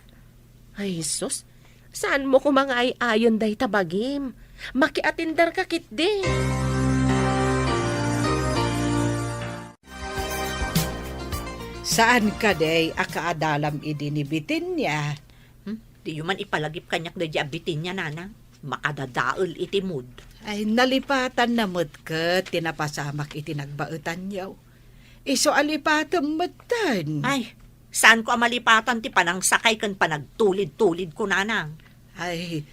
Ay, sus, saanmo koma nga ay-ayon dayta bagim. Makiatindarka ketdi. Saan kadi a kaadalam idi ni Bitinia? Hmm? Diyo man ipalagip kaniak daydi a Bitinia, nanang. Makadadael iti mood. Ay, nalipatanna met ket ti napasamak iti nagbaetanyo. Isu a lipatem metten. Ay, saanko a malipatan ti panangsakay ken panagtulid-tulidko, nanang. Ay,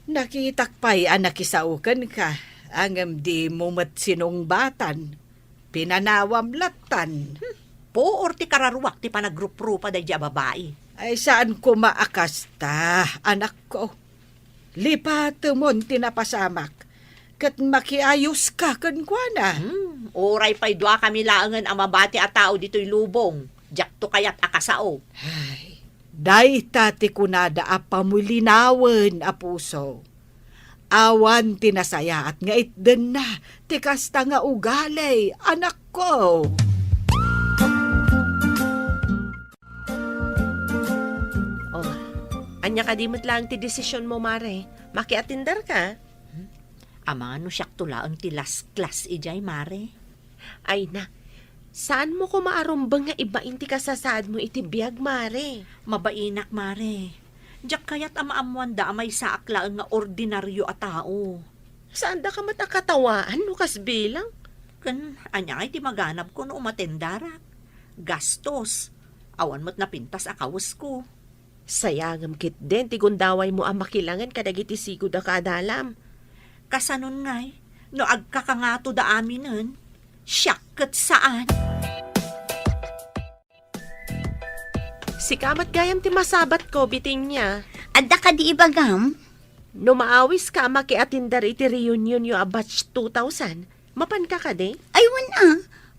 nakitak pay a nakisao kenka, ngem dimo met sinungbatan. Pinanawam lattan. Hmm, puor ti kararuak ti panagruprupa daydi a babai. Ay, saan koma a kasta, anakko. Lipatemon ti napasamak, ket makiayoska kenkuana. Hmm, uray pay duakami laengen a mabati a tao ditoy lubong, diakto kayat a kasao. Ay, dayta ti kunada a pamulinawen a puso. Awan ti nasayaat nga itdenna ti kasta nga ugali, anakko. Oh, ania kadi met laeng ti desisionmo, Mare? Makiatindarka? Hmm? Amangan no siakto laeng ti last class idiay, Mare. Ay na, saanmo koma a rumbeng nga ibain ti kasasaadmo iti biag, Mare? Mabainak, Mare. Diak kayat a maammoanda a maysaak laeng nga ordinario a tao. Saandaka met a katawaan no kas bilang? Ken ania ngay ti maganabko no umatendarak? Gastos. Awan met napintas a kawesko. Sayangem ketdin ti gundawaymo a makilangen kadagiti sigud a kaadalam. Kasanon ngay, no agkakangato da aminen, siak ket saan. Sika met gayam ti masabatko, Bitinia. Adda kadi ibagam? No maawiska a makiatindar iti reunionyo a batch two thousand, mapanka kadi? Ay, wen a.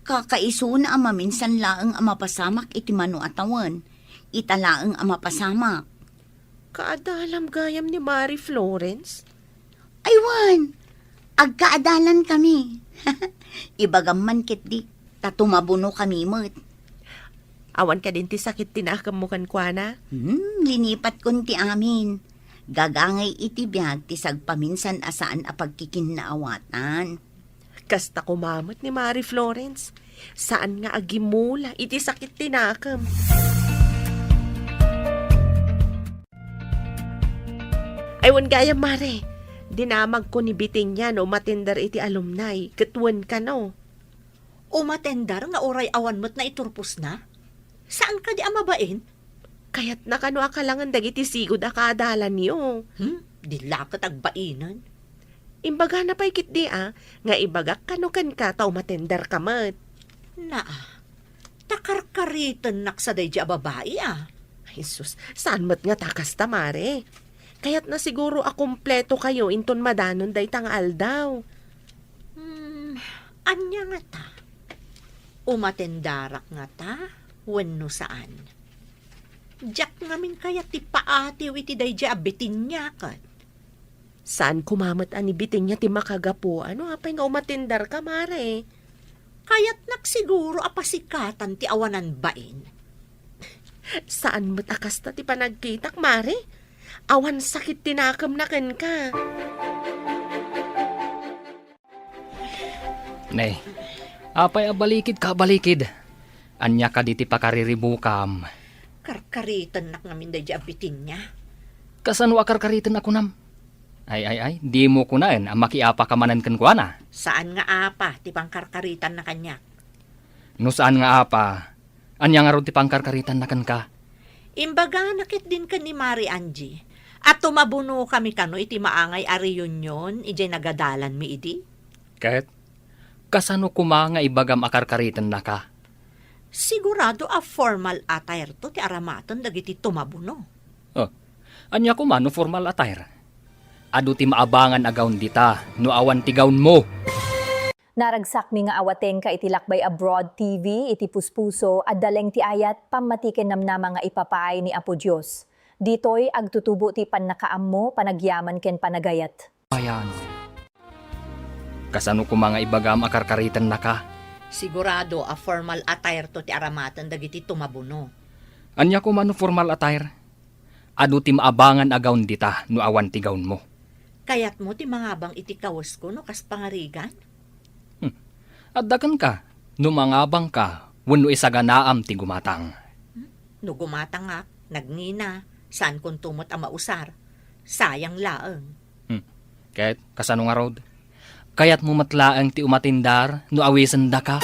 Kakaisuna a maminsan laeng a mapasamak iti mano a tawen. Ita laeng a mapasamak. Kaadalam gayam ni Mari Florence? Ay, wen. Agkaadalankami. Ibagam man ketdi, ta tumabunokami met. Awan kadin ti sakit ti nakemmo kenkuana? Hmm, linipatkon ti amin. Gagangay iti biag ti sagpaminsan a saan a pagkikinnaawatan. Kasta koma met ni Mari Florence, saan nga agimula iti sakit ti nakem. Ay, wen gayam, Mare, dinamagko ni Bitenia no umatender iti alumni, ket wen kano. Umatender nga uray awan met naiturposna? Saan kadi a mabain? Kayatna kano a kalangen dagiti sigud a kaadalanyo. Hmm, di la ket agbainen. Imbagana pay ketdi a, nga ibagak kano kenka ta umatenderka met. Naa, ta karkaritennak sa daydi a babai a. Ay, sus, saan met nga ta kasta, Mare? Kayatna siguro a kumpleto kayo inton madanon dayta nga aldaw. Hmm, ania ngata? Umatendarak ngata wenno saan? Diak ngamin kayat ti paatiw iti daydi a Bitenia ket. Saan koma met a ni Bitenia ti makagapu, no apay nga umatenderka, Mare? Kayatnak siguro a pasikatan ti awanan bain. Saan met a kasta ti panagkitak, Mare? Awan sakit ti nakemna kenka. Ne, apay a balikid ka, balikid? Ania kadi ti pakariribukam? Karkaritennak ngamin daydi a Bitenia. Kasano a karkariten a kunam? Ay, ay, ay, dimo kunaen a makiapaka manen kenkuana. Saan nga apa ti pankarkaritanna kaniak. No saan nga apa, ania ngarud ti pankarkaritanna kenka? Imbagana ketdin ken ni Mari Angie a tumabunokami kano iti maangay a reunion idiay nagadalanmi idi. Ket kasano koma nga ibagam a karkaritennaka? Sigurado a formal attire to ti aramaten dagiti tumabuno. Oh, ania koma no formal attire? Adu ti maabangan a gown dita no awan ti gownmo. Naragsakmi nga awatenka iti Lakbay Abroad T V, iti puspuso, adda laeng ti ayat, pammati ken namnama nga ipapaay ni Apo Dios. Ditoy, agtutubo ti pannakaammo, panagyaman ken panagayat. Ayan. Kasano koma nga ibagam a karkaritennaka? Sigurado a formal attire to ti aramaten dagiti tumabuno. Ania koma no formal attire? Adu ti maabangan a gown dita no awan ti gownmo. Kayatmo ti mangabang iti kawesko no kas pangarigan? Hmm. Adda kenka no mangabangka wenno isaganaam ti gumatang. Hmm? No gumatangak, nagngina, saankonto met a mausar. Sayang laeng. Hmm. Ket kasano ngarud? Kayatmo met laeng ti umatindar no awisendaka?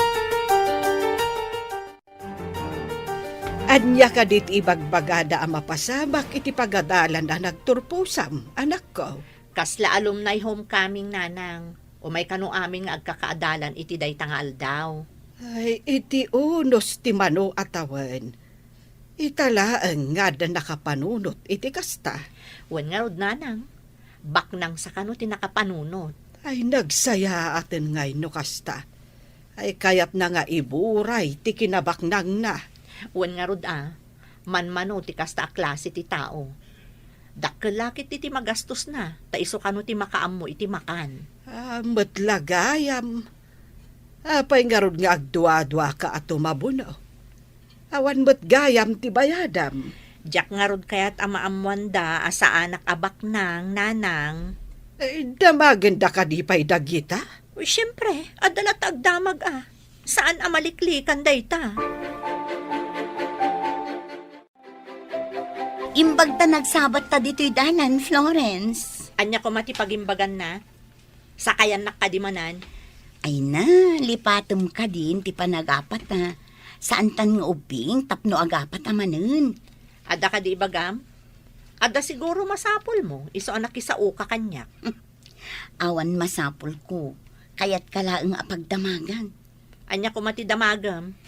Ania kadi ti ibagbagada a mapasamak iti pagadalan a nagturposam, anakko? Kasla alumni homecoming, nanang. Umay kano amin nga agkakaadalan iti dayta nga aldaw. Ay, iti unos ti mano a tawen. Ita laeng nga adda nakapanunot iti kasta. Wen ngarud, nanang. Baknang sa kano ti nakapanunot. Ay, nagsayaaten ngay no kasta. Ay, kayatna nga iburay ti kinabaknangna. Wen ngarud a, manmano ti kasta a klase ti tao. Dakkel la ket ti magastosna, ta isu kano ti makaammo iti makan. Ah, met la gayam. Apay ngarud nga agduaduaka a tumabuno? Awan met gayam ti bayadam. Diak ngarud kayat a maammoanda a saanak a baknang, nanang. Eh, damagenda kadi pay dagita? Uy, siempre, adda latta agdamag a. Saan a maliklikan dayta. Imbag ta nagsabat ta ditoy dalan, Florence. Ania koma ti pagimbaganna? Sakayannak kadi manen? Ay na, lipatem kadin ti panagapat a. Saantan nga ubbing tapno agapat a manen. Adda kadi ibagam? Adda siguro masapulmo, isu a nakisaoka kaniak. Awan masapulko. Kayatka laeng a pagdamagan. Ania koma ti damagem?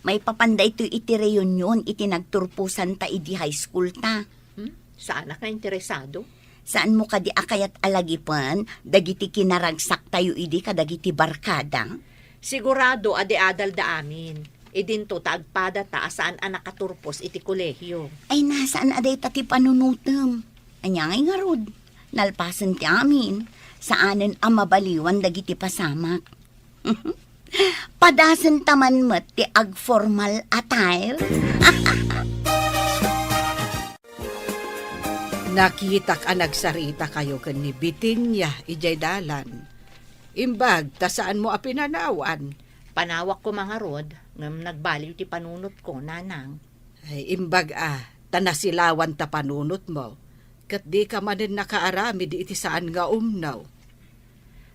Maipapan daytoy iti reunion iti nagturposanta idi high school ta. Hmm? Saanak nga interesado? Saanmo kadi a kayat a lagipen dagiti kinaragsaktayo idi kadagiti barkada? Sigurado a di adalda amin. Idinto ta agpadata a saan a nakaturpos iti kolehio. Ay na, saan a dayta ti panunotem. Ania ngay ngarud? Nalpasen ti amin. Saanen a mabaliwan dagiti pasamak. Padasen ta man met ti agformal attire. Nakitak a nagsarita kayo ken ni Bitinia idiay dalan. Imbag ta saanmo a pinanawan. Panawak ko mangarud, ngem nagbaliw ti panunotko, nanang. Ay, imbag a, ta nasilawan ta panunotmo, ket dika manen nakaaramid iti saan nga umno.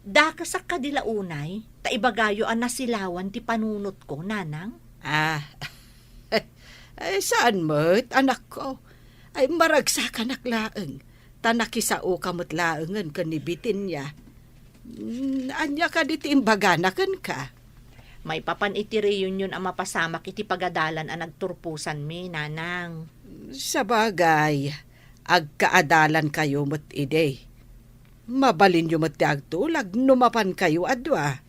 Dakasak kadi la unay, ta ibagayo a nasilawan ti panunotko, nanang? Ah, ay, saan met, anakko? Ay, maragsakanak laeng, ta nakisaoka met laengen ken ni Bitinia. Mm, ania kadi ti imbagana kenka? Maipapan iti reunion a mapasamak iti pagadalan a nagturposanmi, nanang. Sabagay, agkaadalankayo met idi. Mabalinyo met ti agtulag no mapankayo a dua.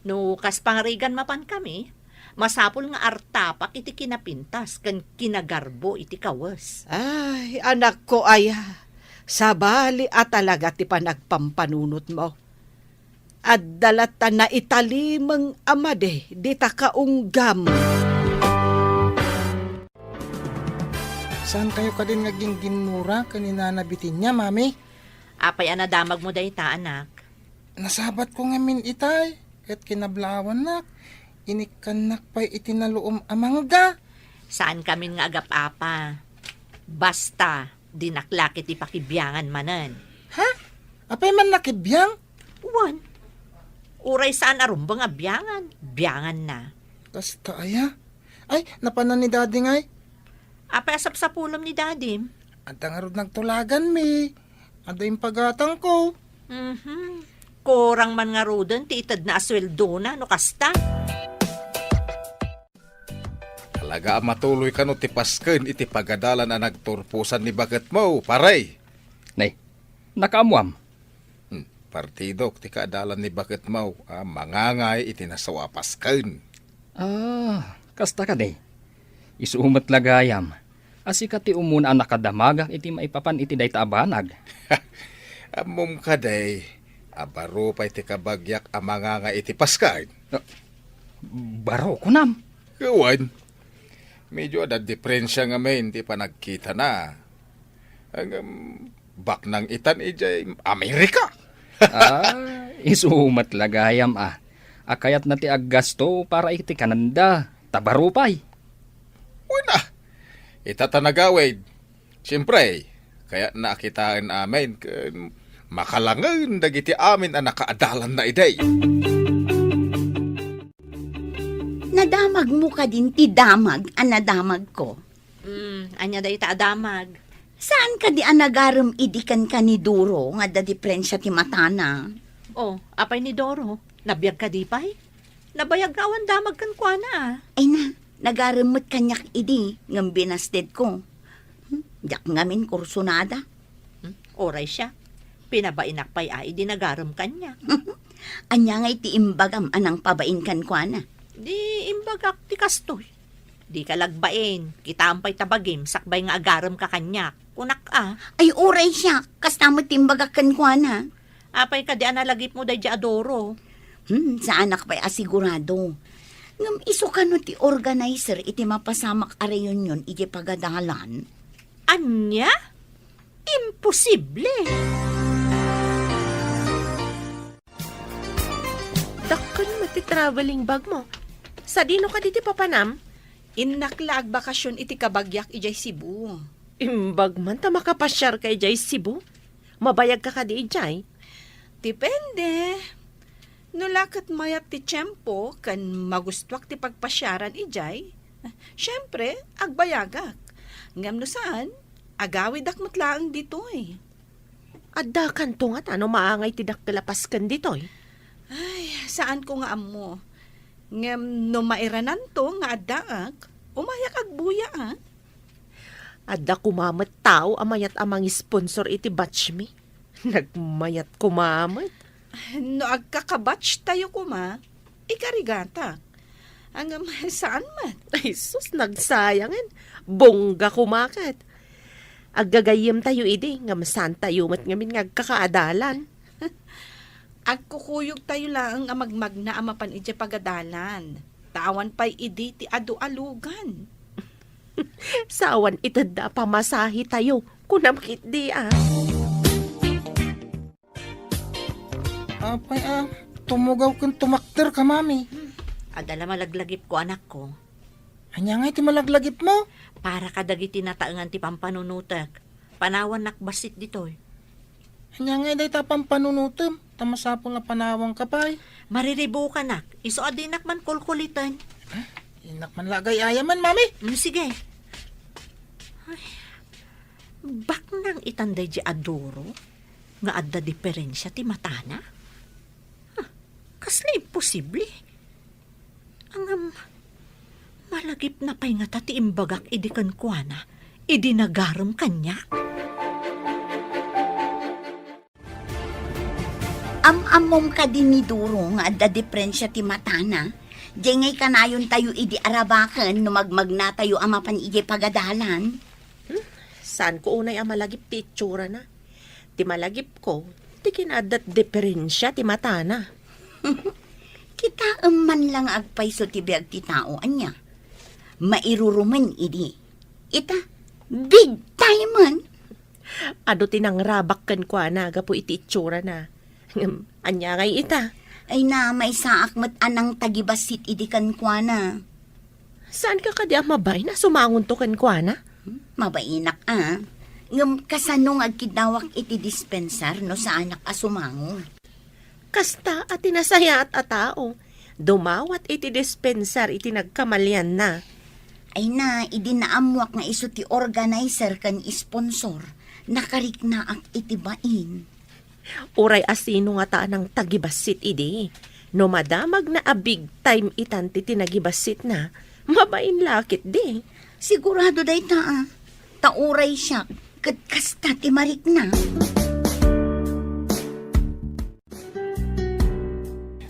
No kas pangarigan mapankami, masapul nga artapak iti kinapintas ken kinagarbo iti kawes. Ay, anakko aya, sabali a talaga ti panagpampanunotmo. Adda latta naitalimeng a madi dita kaunggam. Saan kayo kadin nga gingginnura ken ni Nana Bitinia, Mami? Apay a nadamagmo dayta, anak? Nasabatko ngamin itay, ket kinablaawannak, inikkannak pay iti naluom a mangga. Saankamin nga agap-apa. Basta, dinak la ketdi pakibiangan manen. Ha? Apay man nakibiang? Wen. Uray saan a rumbeng a biangan, bianganna. Kasta aya? Ay, napanan ni Daddy ngay. Apay a sapsapulem ni Dadim? Adda ngarud nagtulaganmi. Adda impagatangko. Mhm. Kurang man ngaruden ti itedna a sueldona no kasta. Talaga a matuloy kano ti pasken iti pagadalan a nagturposan ni baketmo, pare? Nay, nakaammoam? Hmm, partidok ti kaadalan ni baketmo a mangangay iti nasao a pasken. Ah, kasta kadi. Isu met la gayam a sika ti umuna a nakadamagak iti maipapan iti dayta a banag. Ammom kadi a baro pay ti kabagiak a mangangay iti pasken? Ah, baro, kunam? Wen. Medyo adda diferensia ngamin ti panagkitana. Ngem, baknang itan idiay Amerika. Ah, isu met la gayam a. A kayatna ti aggasto para iti kanenda, ta baro pay. Wen a, ita ta nagawid. Siempre, kayatna a kitaen amin ken makalangen dagiti amin a nakaadalanna idi. Nadamagmo kadin ti damag a nadamagko? Mm, ania dayta a damag? Saan kadi a nagarem idi kenka ni Doro nga adda diferensia ti matana? Oh, apay ni Doro? Nabiag kadi pay? Nabayag nga awan damag kenkuana, a. Ay na, nagarem met kaniak idi, ngem binasdetko. Hmm, diak ngamin kursunada. Hmm, uray siak. Pinabainak pay a idi nagarem kaniak. Ania ngay ti imbagam a nangpabain kenkuana? Di imbagak ti kastoy. Dika la agbain, kitaem pay ta bagim sakbay nga agaremka kaniak, kunak a. Ay, uray siak, kasta met ti imbagak kenkuana. Apay kadi a nalagipmo daydiay a Doro? Hmm, saanak pay a sigurado. Ngem isu kano ti organizer iti mapasamak a reunion idiay pagadalan? Ania? Imposible! Dakkel met ti traveling bag mo. Sadino kadi ti papanam? Innak la agbakasyon iti kabagiak idiay Cebu. Imbag man ta makapasiarka idiay Cebu? Mabayagka kadi idiay? Depende. No la ket mayat ti tiempo ken magustuak ti pagpasiaran idiay, siempre, agbayagak. Ngem no saan, agawidak met laeng ditoy. Addakanto ngata no maangay ti dakkel a pasken ditoy? Ay, saanko nga ammo. Ngem no mairananto nga addaak, umayak agbuya, a. Adda koma met tao a mayat a mangisponsor iti batchmi. Nagmayat koma met. No agkakabatch tayo koma, ikarigatak. Ngem saan met. Ay, sus, nagsayangen. Bongga koma ket. Aggagayyem tayo idi, ngem saan tayo met ngamin nga agkakaadalan. Agkukuyogtayo laeng a magmagna a mapan idiay pagadalan. Ta awan pay idi ti adu a lugan. Sa awan itedda a pamasahetayo. Kunam ketdi a. Apay a, tumugaw ken tumakder ka, Mami. Adda la malaglagipko, anakko. Ania ngay ti malaglagipmo? Para kadagiti nataengan ti pampanunotek. Panawannak bassit ditoy. Ania ngay dayta pampanunotem? Ta masapul a panawanka pay. Mariribukanak. Isu a dinak man kulkuliten. Innak man la agay-ayaman, Mami. Mm, sige. Ay, baknang itan daydi a duro nga adda diferensia ti matana? Huh, kasla imposible. Ngem, malagipna pay ngata ti imbagak idi kenkuana, idi nagarem kaniak. Am-ammom kadi ni Duro nga adda diferensia ti matana? Diay ngay kanayontayo idi arabaken no magmagnatayo a mapan idiay pagadalan? Hmm, saanko unay a malagip ti itsurana. Ti malagipko, ti kinaaddat diferensia ti matana. Kitaem man la nga agpayso ti biag ti tao, ania? Mairurumen idi. Ita, big time man. Adu ti nangrabak kenkuana gapu iti itsurana. Ngem, ania ngay ita? Ay na, maisaak met a nangtagibassit idi kenkuana. Saanka kadi a mabain a sumangonto kenkuana? Hmm, mabainak a. Ngem kasano nga agkiddawak iti dispensar no saanak a sumango? Kasta a ti nasayaat a tao, dumawat iti dispensar iti nagkamalianna. Ay na, idi naammuak nga isu ti organizer ken sponsor, nakariknaak iti bain. Uray a sino ngata a nangtagibassit idi, no madamagna a big time itan ti tinagibassitna, mabain la ketdi. Sigurado dayta a. Ta uray siak, ket kasta ti marikna.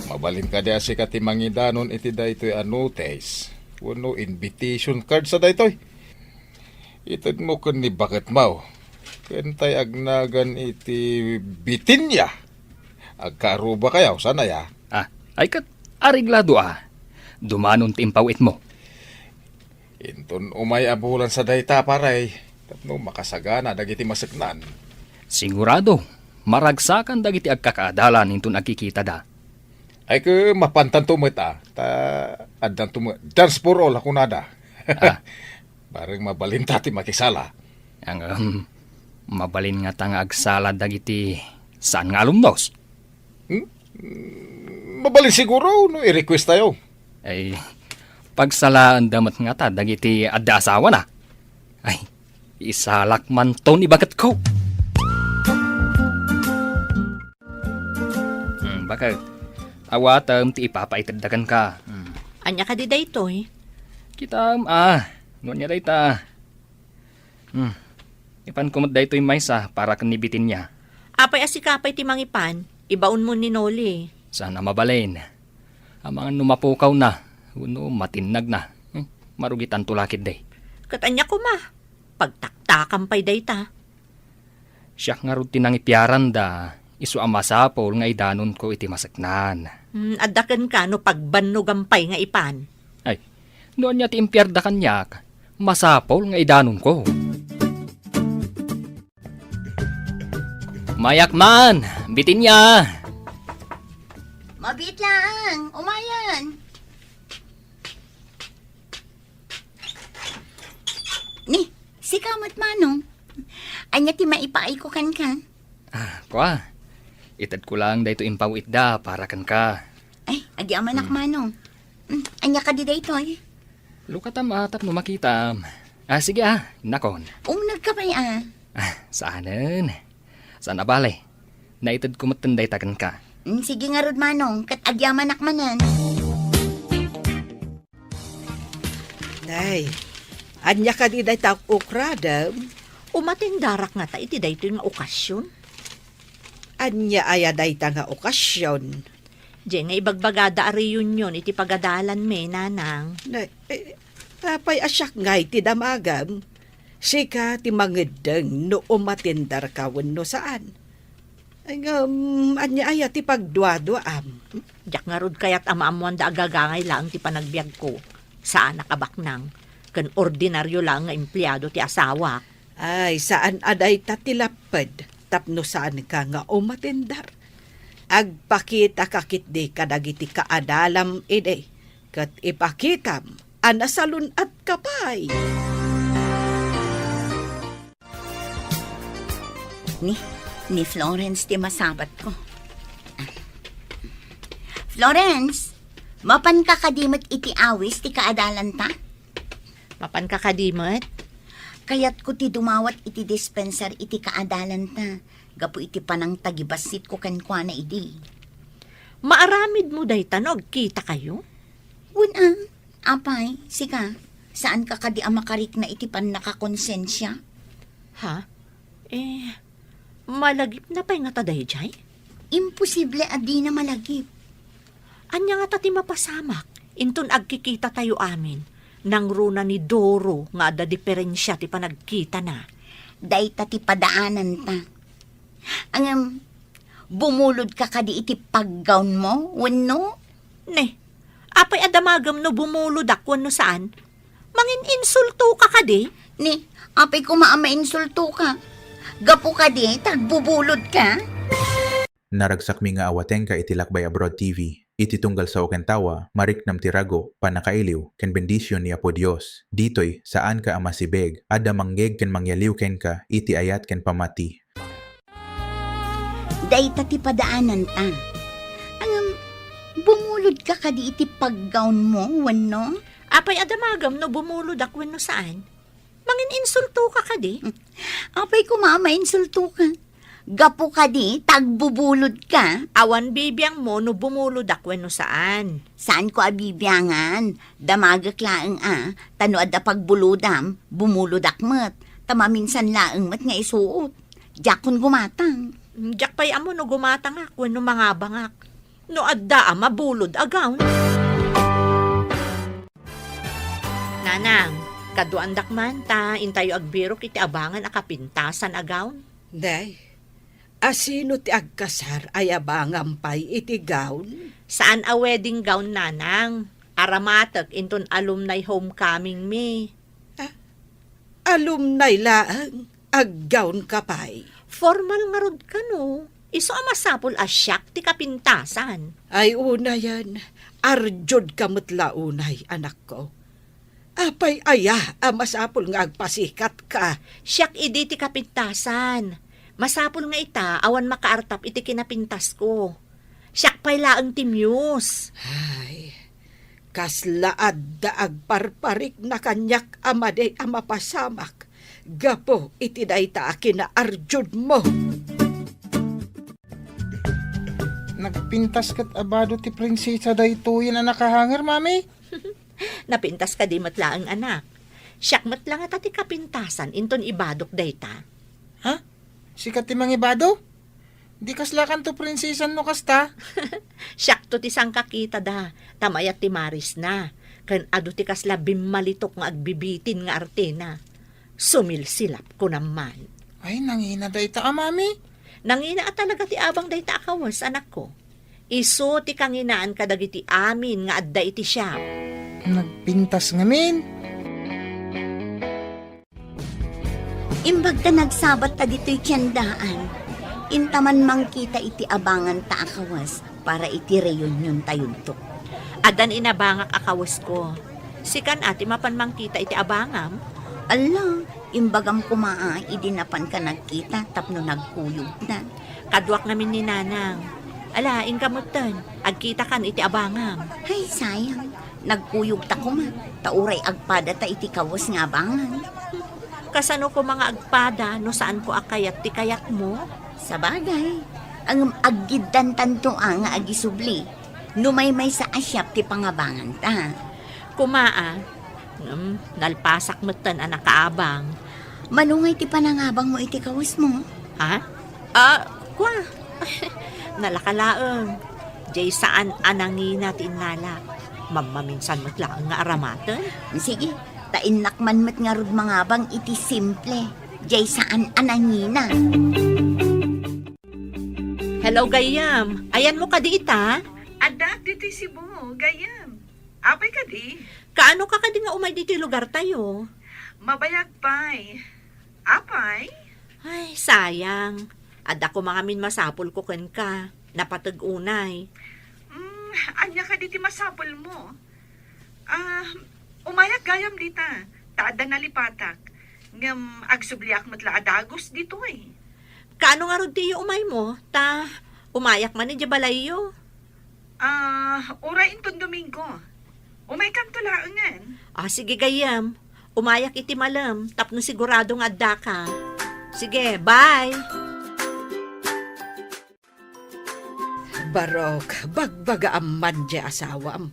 Mabalin kadi a sika ti mangidanon iti daytoy a notice wenno invitation cards a daytoy? Itedmo ken ni baketmo. Ken tay agnagan iti Bitinia. Agkaarubakayo, saan aya? Ah, ay ket, areglado a. Dumanon ti impaw-itmo. Inton umay a bulan sa dayta, pare, tapno makasagana dagiti maseknan. Sigurado, maragsakan dagiti agkakaadalan inton agkikitada. Ay ket, mapantanto met a, ta addanto met dance for all a kunada. Ah. Bareng mabalinta ti makisala. Ngem, mabalin ngata nga agsala dagiti saan nga alumnos? Hmm? Mabalin siguro no i-request tayo. Ay, pagsalaanda met ngata dagiti adda asawana. Ay, isalak manto ni baketko. Hmm, baket, awatem ti ipapaitedda kenka. Hmm. Ania kadi daytoy? Kitaem a, no ania dayta. Hmm. Ipanko met daytoy maysa para ken ni Bitinia. Apay a sika pay ti mangipan? Ibaonmo ni Noli. Saan a mabalin. Amangan no mapukawna, wenno matinnagna. Hmm. Marugitanto la ketdi. Ket ania koma? Pagtaktakam pay dayta. Siak ngarud ti nangipiaranda, isu a masapul nga idanonko iti maseknan. Hmm, adda kenka no pagbannogam pay nga ipan. Ay, no ania ti impiarda kaniak, masapul nga idanonko. Mayak man, Bitinia! Mabiit laeng, umayen. Ni, sika met, Manong. Ania ti maipaayko kenka? Ah, kua. Itedko lang daytoy impaw-itda para kenka. Ay, agyamanak, hmm, Manong. Hmm, ania kadi daytoy? Lukatam a tapno makitam. Ah, sige a, innakon. Umnegka pay a. Ah, saanen. Saan a bale. Naitedko metten dayta kenka. Hmm, sige ngarud, Manong, ket agyamanak manen. Nay, ania kadi dayta ukradem? Umatendarak ngata iti daytoy nga okasion. Ania aya dayta nga okasion? Diay nga ibagbagada a reunion iti pagadalanmi, Nanang. Na, eh, apay a siak ngay ti damagem? Sika ti mangeddeng no umatendarka wenno saan. Ngem, ania aya ti pagduaduaam? Diak ngarud kayat a maammoanda a gagangay laeng ti panagbiagko. Saanak a baknang. Ken ordinario laeng nga empleado ti asawak. Ay, saan a dayta ti lapped tapno saanka nga umatender. Agpakitaka ketdi kadagiti kaadalam idi, ket ipakitam a nasalun-atka pay. Ni, ni Florence ti masabatko. Florence, mapanka kadi met iti awis ti kaadalanta? Mapanka kadi met? Kayatko ti dumawat iti dispenser iti kaadalanta, gapu iti panangtagibassitko kenkuana idi. Maaramidmo dayta no agkitakayo? Wen a, apay, sika, saanka kadi a makarikna iti pannakakonsensia? Ha? Eh, malagipna pay ngata daydiay? Imposible a dina malagip. Ania ngata ti mapasamak inton agkikitatayo amin? Nangruna ni Doro nga adda diferensia ti panagkitana. Dayta ti padaananta. Ngem, bumulodka kadi iti paggawnmo, wenno? Ne, apay a damagem no bumulodak wenno saan? Mangin-insultoka kadi? Ni, apay koma a mainsultoka? Gapu kadi ta agbubulodka? Naragsakmi nga awatenka iti Lakbay Abroad T V. Iti tunggal sao ken tawa, mariknam ti rago, pannakailiw, ken bendision ni Apo Dios. Ditoy, saanka a masibeg, adda mangngeg ken mangyaliw kenka iti ayat ken pammati. Dayta ti padaananta. Ngem, bumulodka kadi iti paggawnmo, wenno? Apay a damagem no bumulodak wenno saan? Mangin-insultoka kadi? Apay koma a mainsultoka? Gapu kadi ta agbubulodka? Awan bibiangmo no bumulodak wenno saan. Saanko a bibiangan. Damagek laeng a, ta no adda pagbulodam, bumulodak met, ta maminsan laeng met nga isuot. Diakon gumatang. Diak pay ammo no gumatangak wenno mangabangak. No adda a mabulod a gown. Nanang, kaduaandak man ta intayo agbirok iti abangan a kapintasan a gown. Day, a sino ti agkasar a yabangam pay iti gown? Saan a wedding gown, nanang. Aramatek inton alumni homecoming mi. Ah, alumni laeng, aggown ka pay? Formal ngarud kano. Isu a masapul a siak ti kapintasan. Ay, unayen, arjud ka met la unay, anakko. Apay aya a masapul nga agpasikat ka? Siak idi ti kapintasan. Masapul nga ita, awan makaartap iti kinapintasko. Siak pay laeng ti muse. Ay, kasla adda agparparikna kaniak a madi a mapasamak gapu iti dayta a kinaarjudmo. Nagpintas ket a bado ti prinsesa daytoyen a nakahanger, Mami? Napintas kadi met laeng, anak. Siak met la ngata ti kapintasan inton ibadok dayta. Ha? Sika ti mangibado? Di kaslakanto prinsesan no kasta? Siakto ti sangkakitada, ta mayat ti marisna, ken adu ti kasla bimmalitok nga agbibitin nga artena. Sumilsilap, kunam man. Ay, nangina dayta a, Mami. Nangina a talaga ti abang dayta a kawes, anakko. Isu ti kanginaan kadagiti amin nga adda iti siak. Nagpintas ngamin. Imbag ta nagsabat ta ditoy tiendaan, inta man mangkita iti abanganta a kawes para iti reunion tayonto. Addan inabangak a kawesko. Sikan a ti mapan mangkita iti abangam? Alla, imbagam koma a idi napanka nagkita tapno nagkuyogta. Kaduak ngamin ni Nanang. Ala, inka metten, agkitakan iti abangam. Ay, sayang. Nagkuyogta koma, ta uray agpadata iti kawes nga abangan. Kasano koma nga agpada no saanko a kayat ti kayatmo? Sabagay, ngem aggiddantanto a nga agisubli no maymaysa a siak ti pangabanganta. Koma a, ngem nalpasak metten a nakaabang. Mano ngay ti panangabangmo iti kawesmo? Ha? Ah, kua. Nalaka laeng. Jay saan a nangina ti innalak. Mammaminsan met laeng nga aramaten. Sige, ta innak man met ngarud mangabang iti simple. Jay saan a nangina. Hello, gayyem. Ayanmo kadi ita? Addaak ditoy Cebu, gayyem. Apay kadi? Kaano ka kadi nga umay ditoy lugartayo? Mabayag pay. Apay? Ay, sayang. Adda koma ngamin masapulko kenka. Napateg unay. Mm, ania kadi ti masapulmo? Ah, umayak gayam dita, ta adda nalipatak. Ngem agsubliak met la a dagus ditoy. Kaano ngarud ti iyo umaymo? Ta umayak man idiay balayyo. Ah, uray inton Domingo. Umaykanto laengen. Ah, sige gayam. Umayak iti malem tapno sigurado nga addaka. Sige, bye! Barok, bagbagaam man diay asawam.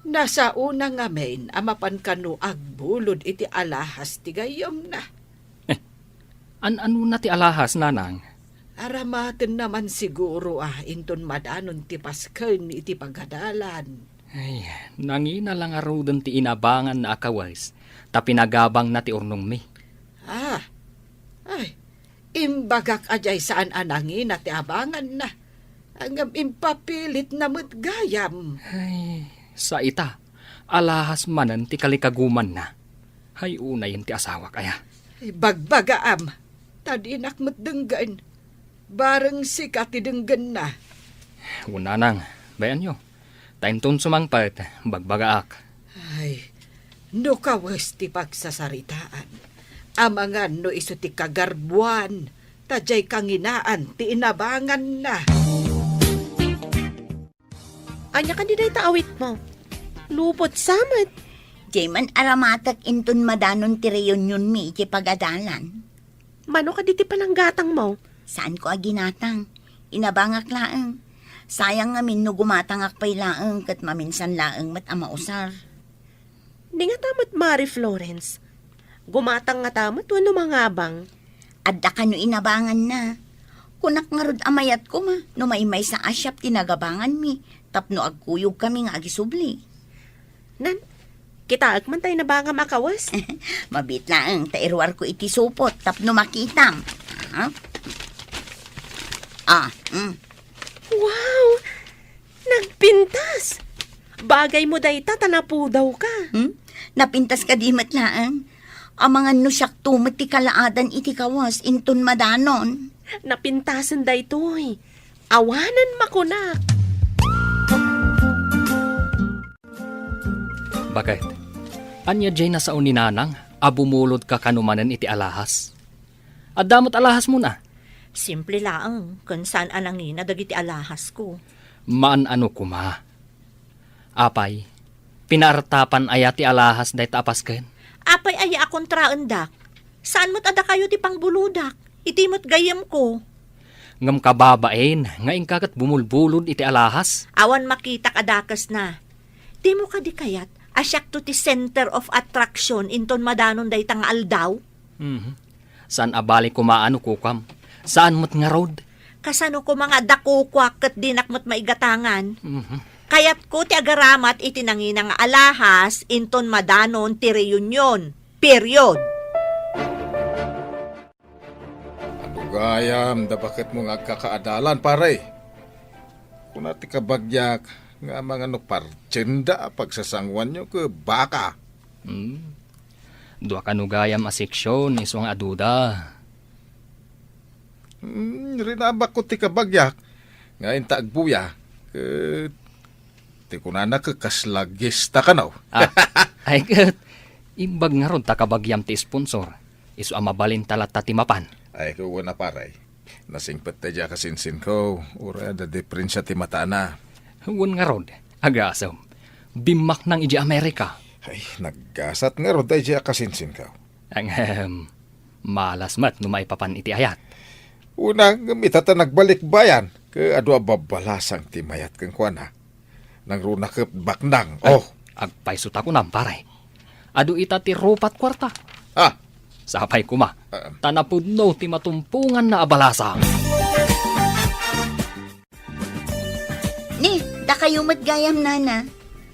Nasaona ngamin a mapan kano agbulod iti alahas ti gayyemna. Eh, an-anona ti alahas, nanang? Aramatenna man siguro a inton madanon ti pasken iti pagadalan. Ay, nangina la ngaruden ti inabanganna a kawes, ta pinagabangna ti urnongmi. Ah, ay, imbagak a diay saan a nangina ti abanganna. Ngem impapilitna met gayam. Ay, sa ita, alahas manen ti kalikagumanna. Hay unayen ti asawak aya. Bagbagaam, ta dinak met denggen. Bareng sika ti denggenna. Wen nanang, bay-anyo. Ta inton sumangpet, bagbagaak. Ay, no kawes ti pagsasaritaan, amangan no isu ti kagarbuan, ta diay kanginaan ti inabanganna. Ania kadi dayta awitmo? Lupot sa met. Diay man aramatek inton madanon ti reunionmi iti pagadalan. Mano kadi ti pananggatangmo? Saanko a ginatang. Inabangak laeng. Sayang ngamin no gumatangak pay laeng ket maminsan laeng met a mausar. Ni ngata met, Mari Florence? Gumatang ngata met wenno mangabang? Adda kano inabanganna. Kunak ngarud a mayat koma no maymaysa a siak ti nagabanganmi tapno agkuyogkami nga agisubli. Nan, kitaek man tay nabangam a kawes? Mabiit laeng ta iruarko iti supot tapno makitam. Ah? Ah, mm. Wow! Nagpintas! Bagaymo dayta ta napudawka. Hmm? Napintas kadi met laeng? Amangan no siakto met ti kalaadan iti kawes inton madanon. Napintasen daytoy. Awanen makunak. Baket, ania diay nasao ni Nanang a bumulodka kano manen iti alahas? Adda met alahasmon a? Simple laeng, ken saan a nangina dagiti alahasko. Maan-ano koma. Apay, pinaartapan aya ti alahas dayta a pasken? Apay aya a kontraendak? Saan met a dakayo ti pangbulodak? Iti met gayyemko. Ngem kababain nga inka ket bumulbulod iti alahas? Awan makitak a dakesna. Dimo kadi kayat a siakto ti center of attraction inton madanon dayta nga aldaw? Mhm. Saan a bali koma no kukam. Saan met ngarud? Kasano koma nga adda kukuak ket dinak met maigatangan? Mhm. Kayatko ti agaramat iti nangina nga alahas inton madanon ti reunion. Period. Adu gayam da baketmo nga agkakaadalan, pare. Kuna ti kabagiak nga amangan no partienda a pagsasanguanyo ket baka. Hmm. Dua kano gayam a seksyon, isu nga aduda. Hmm, rinabakko ti kabagiak nga inta agbuya, ket ti kunana ket kasla gesta kano. Ah, ay ket, imbag ngarud ta kabagiam ti sponsor, isu a mabalinta latta ti mapan. Ay, kuwan a pare. Nasingpet daydiay a kasinsinko, uray adda diferensia ti matana. Wen ngarud, agasem. Bimmaknang idiay Amerika. Ay, naggasat ngarud daydiay a kasinsinko. Ahem, malas met no maipapan iti ayat. Una, ngem ita ta nagbalikbayan, ket adu a babbalasang ti mayat kenkuana. Nangruna ket baknang. Ay, oh. Agpayso ta kunam, pare. Adu ita ti rupat kuarta. Ah. Sapay koma. Ah. Ta napudno ti matumponganna a balasang. Ni, dakayo met gayam, nana.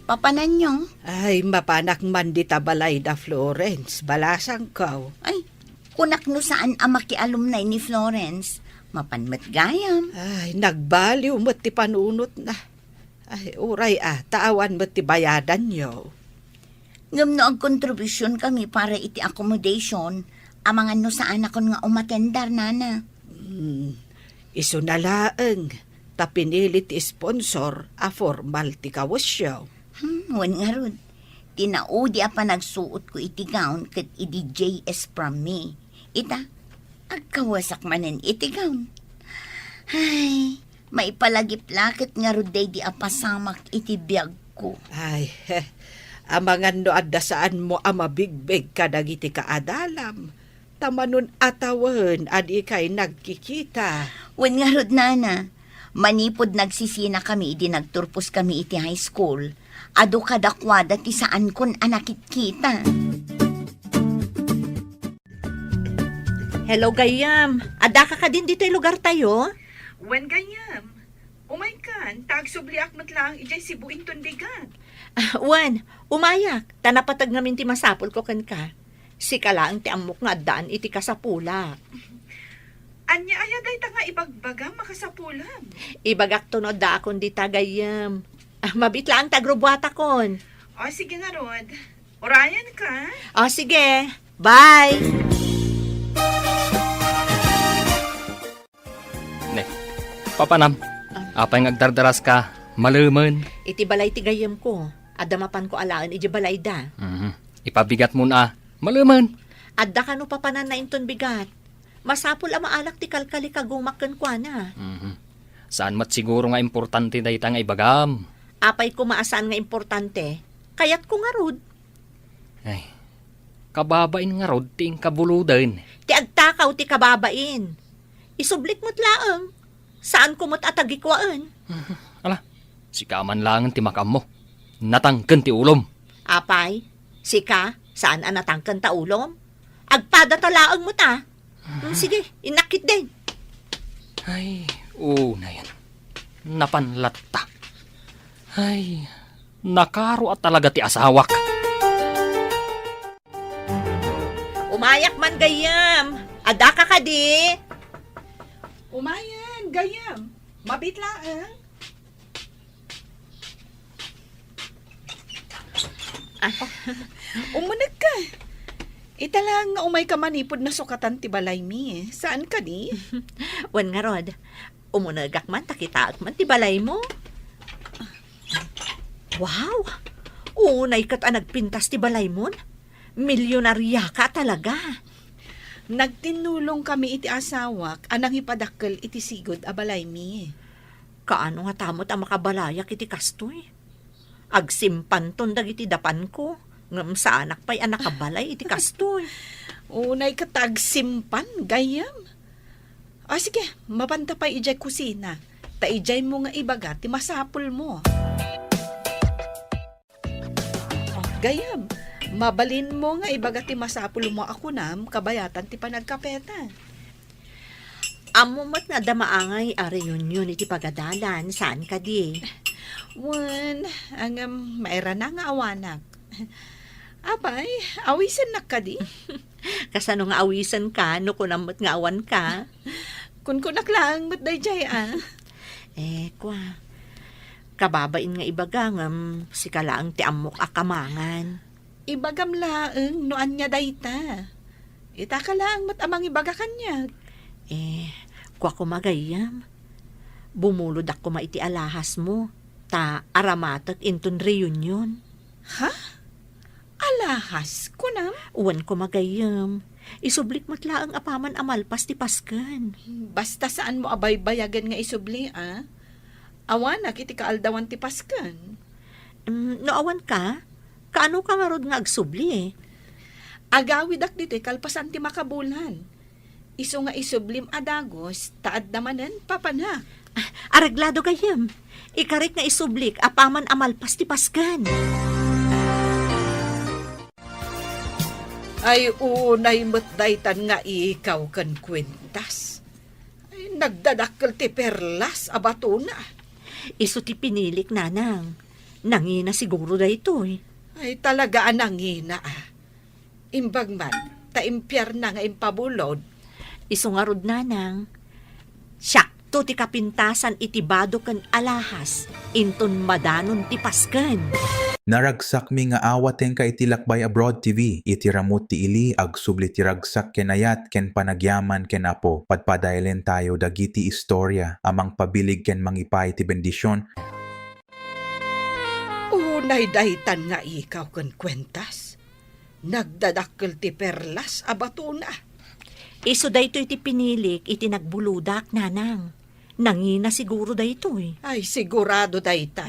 Papananyo? Ay, mapanak man dita balay da Florence, balasangko. Ay, kunak no saan a makialumnay ni Florence. Mapan met gayam. Ay, nagbaliw met ti panunotna. Ay, uray a, ta awan met ti bayadanyo. Ngem no agkontribusyonkanmi para iti accommodation, amangan no saanakon nga umatendar, nana. Hmm, isuna laeng, ta pinili ti sponsor a formal ti kawesyo. Hmm, wen ngarud, ti naudi a panagsuotko iti gown ket idi J S from me. Ita, agkawesak manen iti gown. Ay, maipalagip la ket ngarud daydi a pasamak iti biagko. Ay, amangan no adda saanmo a mabigbeg kadagiti kaadalam, ta manon a tawen a dikay nagkikita. Wen ngarud, nana, manipud nagsisinakami idi nagturposkami iti high school, adu kadakuada ti saankon a nakitkita. Hello, gayyem. Addaka kadin ditoy lugartayo? Wen, gayyem. Umaykan, ta agsubliak met laeng idiay Cebu inton bigat. Ah, wen, umayak, ta napateg ngamin ti masapulko kenka. Sika laeng ti ammok nga addaan iti kasapulak. Ania aya dayta nga ibagbagam a kasapulam? Ibagakto no addaakon dita, gayyem. Ah, mabit laeng ti agrubuatakon. O, sige ngarud. Urayan ka. O, sige. Bye! Ne, papanam. Ah. Apay nga agdardaraska? Malemen. Iti balay ti gayyemko, adda mapanko alaen idiay balayda. Mhm. Ipabigatmon a, malemen. Adda kano papananna inton bigat. Masapul a maalak ti kalkalikagumak kenkuana. Mhm. Saan met siguro nga importante dayta nga ibagam. Apay koma a saan nga importante? Kayatko ngarud. Ay, kababain ngarud ti inkabuluden. Ti agtakaw ti kababain. Isublik met laeng. Saanko met a tagikuaen. Ala, sika man laengen ti makaammo. Natangken ti ulom. Apay, sika, saan a natangken ta ulom? Agpadata laeng met a. Mm, sige, innak ketdin. Ay, unayen. Napan latta. Ay, nakaro a talaga ti asawak. Umayak man, gayyem. Addaka kadi? Umayen, gayyem. Mabit laeng. Ah. Umunegka. Ita laeng nga umayka manipud nasukatan ti balaymi. Saan kadi? Wen ngarud, umunegak man ta kitaek man ti balaymo. Wow! Unay ket a nagpintas ti balaymon. Milyonariaka talaga. Nagtinnulongkami iti asawak a nangipadakkel iti sigud a balaymi. Kaano ngata met a makabalayak iti kastoy? Agsimpanton dagiti dapanko, ngem saanak pay a nakabalay iti kastoy. Unay ket ta agsimpan, gayyem. Ah, sige, mapanta pay idiay kusina. Ta idiaymo nga ibaga ti masapulmo. Oh, gayyem, mabalinmo nga ibaga ti masapulmo a kunam kabayatan ti panagkapeta. Ammo met nga adda maangay a reunion iti pagadalan, saan kadi? Wen, ngem mairana nga awanak. Apay, awisennak kadi? Kasano nga awisenka no kunam met nga awanka? Kunkunak laeng met daydiay, a. Eh, kua. Kababain nga ibaga ngem sika laeng ti ammok a kamangan. Ibagam laeng no ania dayta. Itaka laeng met a mangibaga kaniak. Eh, kua koma gayyem. Bumulodak koma iti alahasmo, ta aramatek inton reunion. Ha? Alahas, kunam? Wen koma gayyem. Isublik met laeng apaman a malpas ti Pasken. Basta saanmo a baybayagen nga isubli, a. Awanak iti kaaldawan ti Pasken. Mm, no awanka, kaanoka ngarud nga agsubli? Agawidak ditoy kalpasan ti makabulan. Isu nga isublim a dagus, ta adda manen papanak. Ah, areglado gayyem. Ikarik nga isublik apaman a malpas ti Pasken. Ay, unay met daytan nga ikaw ken kuentas. Ay, nagdadakkel ti perlas a batona. Isu ti pinilik, nanang. Nangina siguro daytoy. Ay, talaga a nangina, a. Imbag man, ta impiarna nga impabulod. Isu ngarud, nanang, Siakto ti kapintasan iti bado ken alahas, inton madanon ti pasken. Naragsakmi nga awatenka iti Lakbay Abroad T V, iti ramut ti ili, agsubli ti ragsak ken ayat ken panagyaman ken Apo. Padpadaelen tayo dagiti istorya a mangpabilig ken mangipaay ti bendision. Unay daytan nga ikaw ken kuentas. Nagdadakkel ti perlas a batona. Isu daytoy ti pinilik iti nagbuludak, nanang. Nangina siguro daytoy. Ay, sigurado dayta.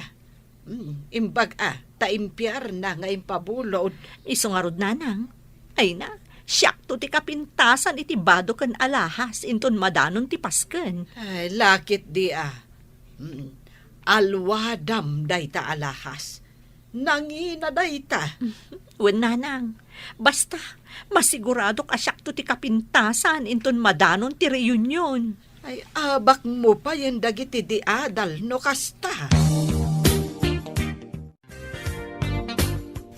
Hmm, imbag a, ta impiarna nga impabulod. Isu ngarud, nanang. Ay na, siakto ti kapintasan iti bado ken alahas inton madanon ti pasken. Ay, lakit di a. Hmm, alwadam dayta alahas. Nangina dayta. Wen, nanang. Basta, masiguradok a siakto ti kapintasan inton madanon ti reunion. Ay, abakmo payen dagiti di adal no kasta.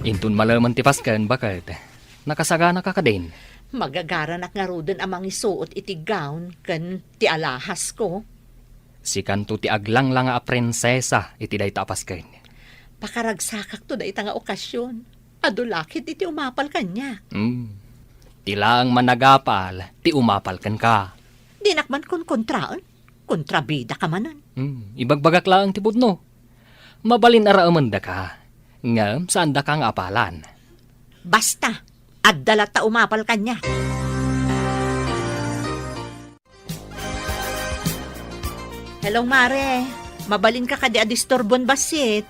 Inton malemen ti pasken, baket, nakasaganaka kadin? Magagaranak ngaruden a mangisuot iti gown ken ti alahasko. Sikanto ti aglanglanga a prinsesa iti dayta a pasken. Pakaragsakakto dayta nga okasion. Adu la ketdi ti umapal kaniak. Hmm. Ti laeng managapal ti umapal kenka. Dinak man konkontraen. Kontrabidaka manen. Hmm. Ibagbagak laeng ti pudno. Mabalin a raemendaka. Ngem saandaka nga apalan. Basta, adda latta umapal kaniak. Hello, Mare. Mabalinka kadi a disturbon bassit?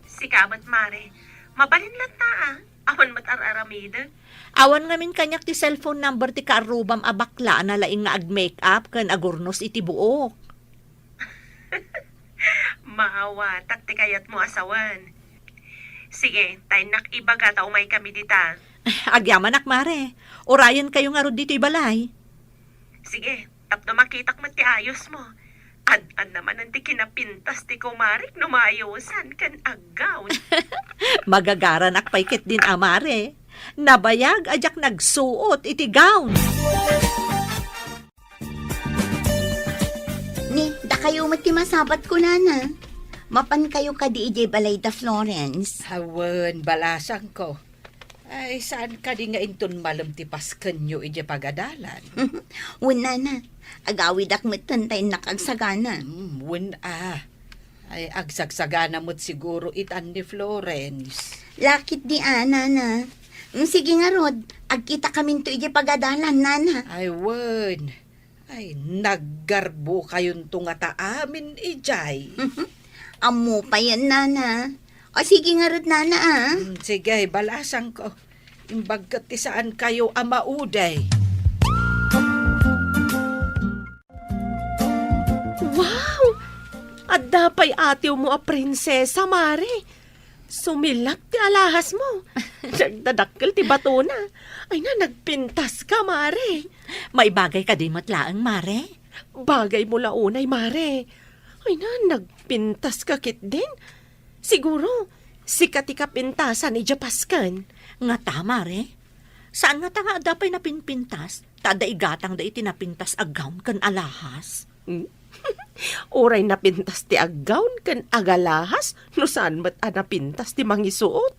Sika met, Mare. Mabalin latta, a. Awan met ar-aramidek. Awan ngamin kaniak ti cellphone number ti kaarrubam a bakla a nalaing nga ag-make-up ken agurnos iti buok. Maawatak ti kayatmo a sawen. Sige, ta innak ibaga ta umaykami dita. Agyamanak, Mare. Urayenkayo ngarud ditoy balay. Sige, tapno makitak met ti ayosmo. Ad-adda manen ti kinapintas ti kumarek no maayosan ken ag-gown. Magagaranak pay ketdin a, Mare. Nabayag a diak nagsuot iti gown. Ni, dakayo met ti masabatko, nana. Mapankayo kadi idiay balay da Florence? Awan, balasangko. Ay, saan kadi nga inton malem ti paskenyo idiay pagadalan? Wen, nana. Agawidak metten ta innak agsagana. Hmm, wen a. Ay, agsagsagana met siguro itan ni Florence. Lakit di a, nana. Mm, sige ngarud, agkitakaminto idiay pagadalan, nana. Ay, wen. Ay, naggarbo kayonto ngata amin idiay. Ammo payen, nana. O, sige ngarud, nana, a. Mm, sige, balasangko. Imbag ket ti saankayo a maudi. Wow! Adda pay atiwmo a prinsesa, Mare. Sumilak ti alahasmo. Nagdadakkel ti batona. Ay na, nagpintaska, Mare. Maibagay kadi met laeng, Mare? Bagaymo la unay, Mare. Ay na, nagpintaska ketdin. Siguro, sika ti kapintasan idiay pasken. Ngata, Mare? Saan ngata nga adda pay napinpintas? Ta adda igatangda iti napintas a gown ken alahas. Hmm? Uray napintas ti ag-gown ken agalahas no saan met a napintas ti mangisuot.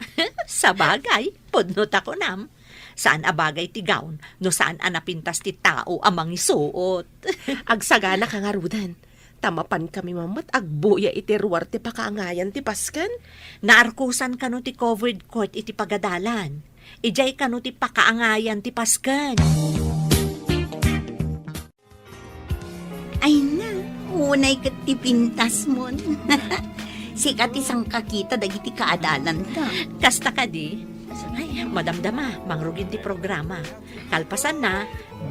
Sabagay, pudno ta kunam. Saan a bagay ti gown no saan a napintas ti tao a mangisuot. Agsagana ka ngaruden. Ta mapankami man met agbuya iti ruar ti pakaangayan ti pasken. Naarkosan kano ti covered court iti pagadalan. Idiay kano ti pakaangayan ti pasken. Ay na, unay ket ti pintasmon. Sika ti sangkakita dagiti kaadalanta. Kasta kadi? Ay, madamdama, mangrugin ti programa. Kalpasanna,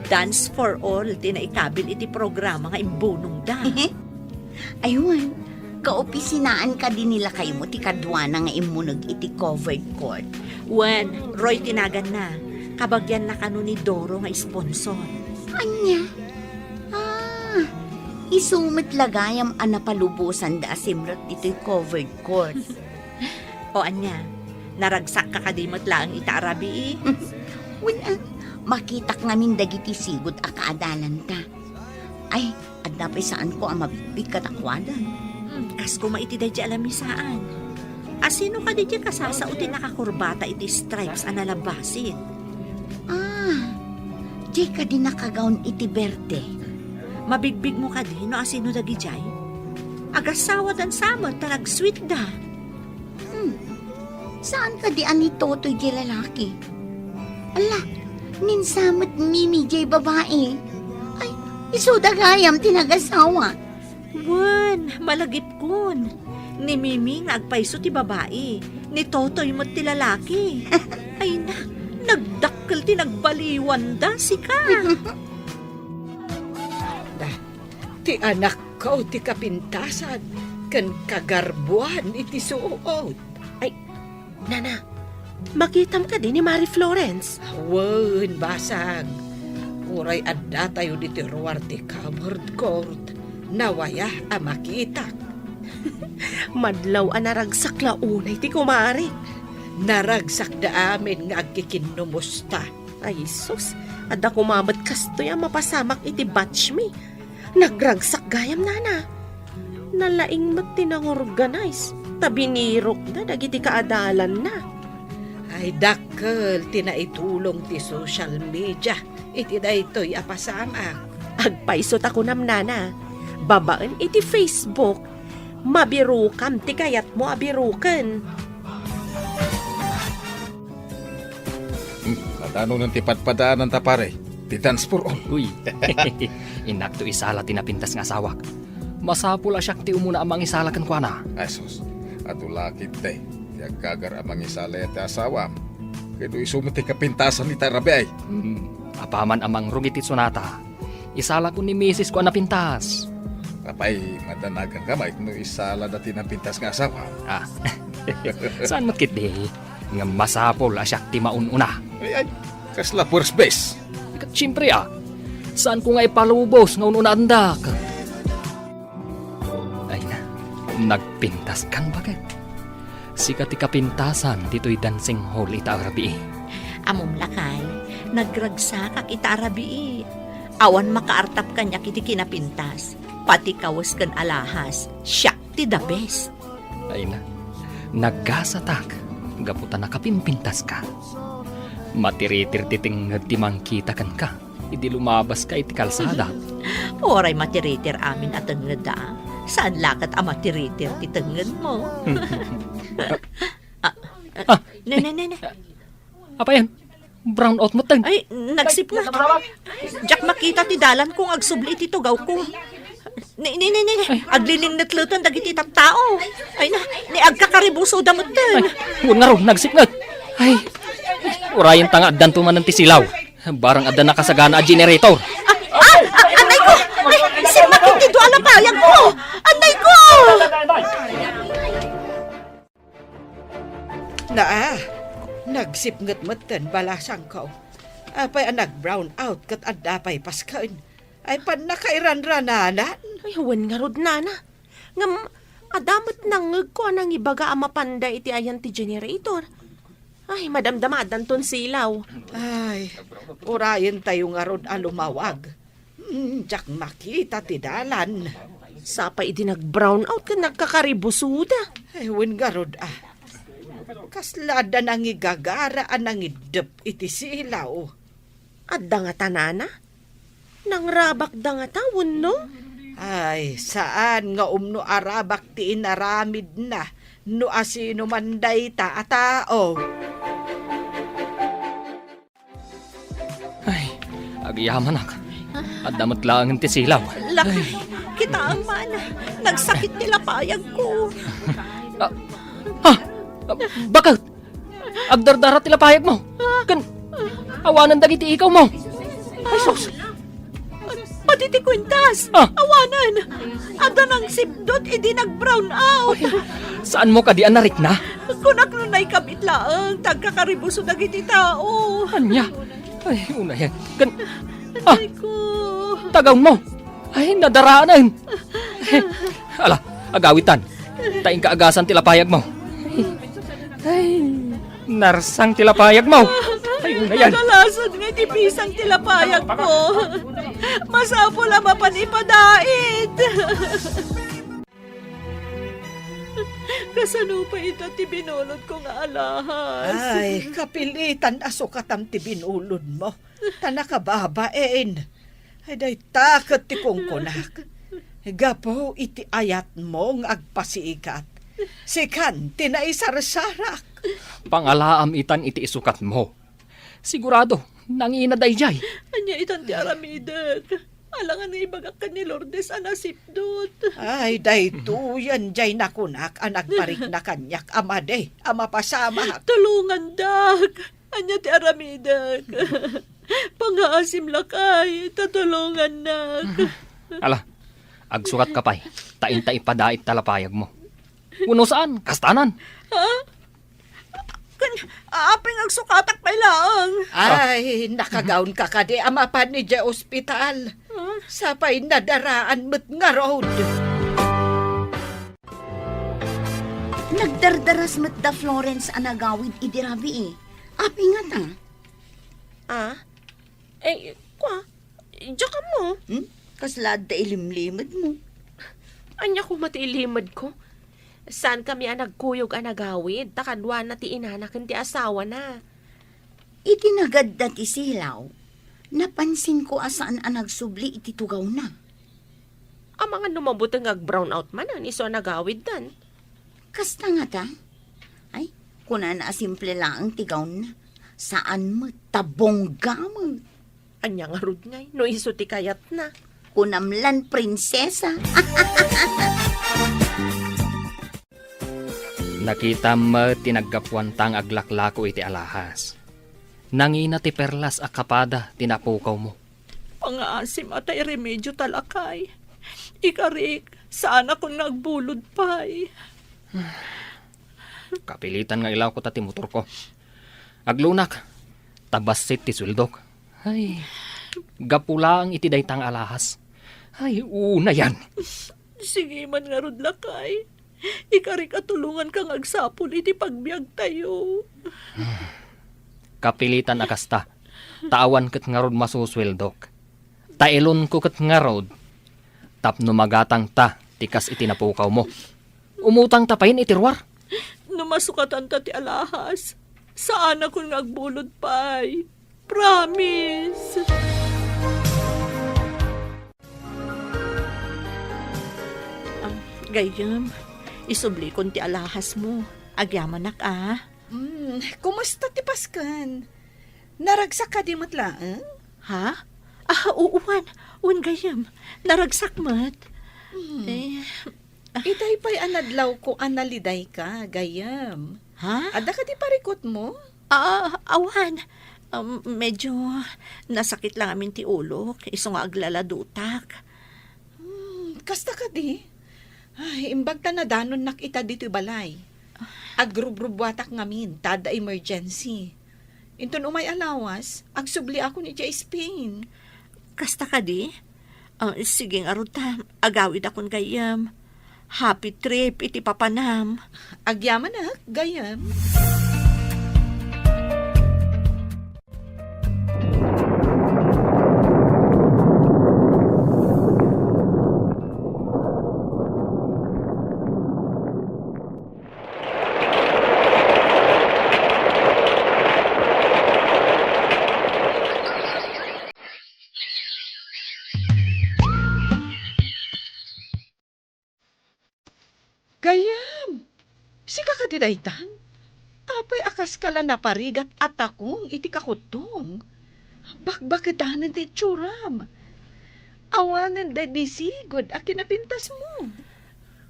Dance for All ti naikabil iti programa nga imbunongda. Aywan, kaopisinaan kadi ni lakaymo ti kaduana nga immuneg iti covered court? Wen, Roy ti naganna. Kabagianna kano ni Doro nga sponsor. Ania? Ah, isu met la gayam a napalubosanda a simrek ditoy covered court. O ania, naragsakka kadi met laeng ita a rabii? Wen, a, makitak ngamin dagiti sigud a kaadalanta. Ay, Adda pay saanko a mabigbig kadakuada. Hmm, kas koma iti daydi a lamisaan. Asino kadi ti kasasao ti nakakurbata iti stripes a nalabasit? Ah, di kadi nakagawn iti berde? Mabigbigmo kadi no asino dagidiay? Agassawadan sa met ta nagsweetda. Hmm. Saan kadi a ni Totoy diay lalaki? Ala, ni Mimi diay babai. Ay, isuda gayam ti nagasawa. Wen, malagipkon. Ni Mimi nga agpayso ti babai, ni Totoy met ti lalaki. Ay na, nagdakkel ti nagbaliwanda, sika. Da, ti anakko ti kapintasan ken kagarbuan iti suot. Ay, Nana, makitam kadi ni Mari Florence? Wen, basag. Uray addatayo ditoy ruar ti covered court, nawaya a makitak. Madlaw a naragsak la unay ti kumari. Naragsakda amin nga agkikinnumusta. Ay, sus, adda koma met kastoy a mapasamak iti batch mi. Nagragsak gayam, Nana. Nalaing met ti nangorganize, ta binirokda dagiti kaadalanna. Ay, dakkel ti naitulong ti social media iti daytoy a pasamak. Agpayso ta kunam, Nana, babaen iti Facebook, mabirokam ti kayatmo a biroken. Hmm, nadanonen ti padpadaananta, pare, ti Dance for All. Uy, innakto isala ti napintas nga asawak. Masapul a siak ti umuna a mangisala kenkuana. Ay, sus, adu la ketdi ti aggagar a mangisala iti asawam. Ket isu met ti kapintasan ita a rabii. Hmm, apaman a mangrugi ti sonata, isalakon ni misisko a napintas. Apay, madanaganka met no isalada ti napintas nga asawam? Ah, saan met ketdi? Ngem masapul a siak ti maun-una. Ay, ay, kasla first base. Ket siempre, a, saanko nga ipalubos nga un-unaandak. Ay na, nagpintaskan baket. Sika ti kapintasan ditoy dancing hall ita a rabii. Ammom lakay, nagragsakak ita a rabii. Awan makaartap kaniak iti kinapintas. Pati kawes ken alahas, siak ti the best. Ay na, nagasatak gapu ta nakapimpintaska. Matiritir ti tengnged ti mangkita kenka idi lumabaska iti kalsada. Uray matiritir amin a tengngedda. Saan la ket a matiritir ti tengngedmo. Ah, ah, ne, ne, ne, ne. Apay, brown out metten. Ay, nagsipnget. Diak makita ti dalanko nga agsubli iti tugawko. Ni, ni, ni, ni, ni. Aglilinnetletan dagiti tattao. Ay na, ni agkakaribusoda metten. Ay, wen ngarud, nagsipnget. Ay, urayenta nga addanto manen ti silaw. Barang adda nakasagana a generator. Ah, ah, ah, anay ko! Ay, simmakit ti dua a lapayagko! Anay ko! Naa, nagsipnget metten balasangko. Apay a nag-brown out ket adda pay pasken? Ay, pannakairanrananan? Ay, wen ngarud, Nana. Ngem, adda met nangngegko a nangibaga a mapanda iti ayan ti generator. Ay, madamdama addanton silaw. Ay, urayentayo ngarud a lumawag. Hmm, diak makita ti dalan. Sapay idi nag-brown out ken nagkakaribusoda. Ay, wen ngarud, a. Kasla adda nangigagara a nangiddep iti silaw. Adda ngata, Nana? Nangrabakda ngata wenno? Ay, saan nga umno a rabak ti inaramidna no asino man dayta a tao. Ay, agyamanak. Adda met laengen ti silaw. Lakay, kitaem man. Nagsakit ti lapayagko. Ah, ah, bakit? Agdardara ti lapayagmo. Ken awanen dagiti ikawmo. Ay, sus! Pati ti kwintas. Ah. Awanen. Adda nangsipdut idi nag-brown out. Ay, saanmo kadi a narikna? Kunak no naikabit laeng, ta agkakaribuso dagiti tao. Ania? Ay, unayen. Ken, ah, Aray ko. Tagawnmo. Ay, nadaranen. Ala, agawitan. Ta inka agasan ti lapayagmo. Ay, narsang ti lapayagmo. Ay, una yan. Nagalasad nga iti pisang ti lapayagko. Masapul a mapan ipadait. Kasano pay ita ti binulodko nga alahas? Ay, kapilitan a sukatam ti binulodmo. Ta nakababain. Ay, dayta ket ti kunkunak. Gapu iti ayatmo nga agpasikat, sikan ti naisarsarak. Pangalaam itan iti isukatmo. Sigurado, nangina dayjay. Ania itan ti aramidek? Alangan nga ibagak ken ni Lourdes a nasipdut. Ay, daytoyen jay nakunak a nagparikna kaniak a madi a mapasamak. Tulongandak. Ania ti aramidek? Pangaasim lakay, ta tulongannak. Ala, agsukatka pay, ta inta ipadait ta lapayagmo. Wenno saan, kastanan. Ha? Ken, apay nga agsukatak pay laeng? Ay, nakagawnka kadi a mapan idiay ospital. Ah. Sapay nadaraan met ngarud. Nagdardaras met da Florence a nagawid idi rabii. Apay ngata? Ah? Eh, kua, diak ammo. Hmm? Kasla adda ilimlimedmo? Ania koma ti ilimedko? Saankami a nagkuyog a nagawid, ta kaduana ti inana ken ti asawana. Iti nagadda ti silaw, napansinko a saan a nagsubli iti tugawna. Amangan no mabuteng nga ag-brownout manen isu a nagawiddan. Kasta ngata? Ay, kunana a simple laeng ti gownna. Saan met, ta bongga met. Ania ngarud ngay no isu ti kayatna? Kunam lan prinsesa. Nakitam met ti naggapuanta nga aglaklako iti alahas. Nangina ti perlas a kapada ti napukawmo. Pangaasim a tay remedio ta lakay. Ikarik, saanakon nga agbulod pay. Kapilitan nga ilawko ta ti motorko. Aglunak, ta bassit ti sueldok. Ay, gapu laeng iti dayta nga alahas. Ay, una yan. Sige man ngarud lakay. Ikarik a tulonganka nga agsapul iti pagbiagtayo. Kapilitan a kasta, ta awan ket ngarud masusueldok. Ta ilonko ket ngarud, tapno magatangta ti kas iti napukawmo. Umutangta payen iti ruar. No masukatanta ti alahas, saanakon nga agbulod pay. Promise! Ah, gayyem, isublikon ti alahasmo. Agyamanak, a. Mm, kumusta ti pasken? Naragsak kadi met laeng? Ha? Ah, oo, wen. Wen, gayyem. Naragsak met. Hmm. Eh, ah. Itay pay a nadlawko a nalidayka, gayyem. Ha? Adda kadi parikutmo? Ah, awan. Um, medyo nasakit lang amin ti ulok, isu nga aglaladutak. Hmm, kasta kadi? Ay, imbag ta nadanonnak ita ditoy balay. Agrubrubuatak ngamin, ta adda emergency. Inton umay a lawas, agsubliakon idiay Spain. Kasta kadi? Ah, sige ngarud ta, agawidakon gayyem. Happy trip iti papanam. Agyamanak, gayyem. Gayyem, sika kadi dayta? Apay a kaska la naparigat a takong iti kakuttong? Bakbaketanen ti itsuram. Awanen daydi sigud a kinapintasmo.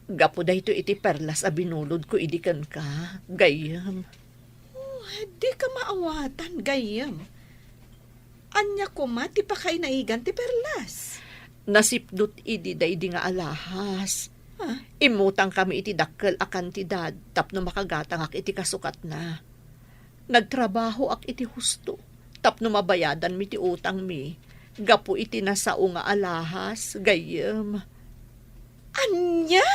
Gapu daytoy iti perlas a binulodko idi kenka, gayyem. Oh, dika maawatan, gayyem. Ania koma ti pakainaigan ti perlas? Nasipdut idi daydi nga alahas. Ah? Immutangkami iti dakkel a kantidad tapno makagatangak iti kasukatna. Nagtrabahoak iti husto tapno mabayadanmi ti utangmi gapu iti nasao nga alahas, gayyem. Ania?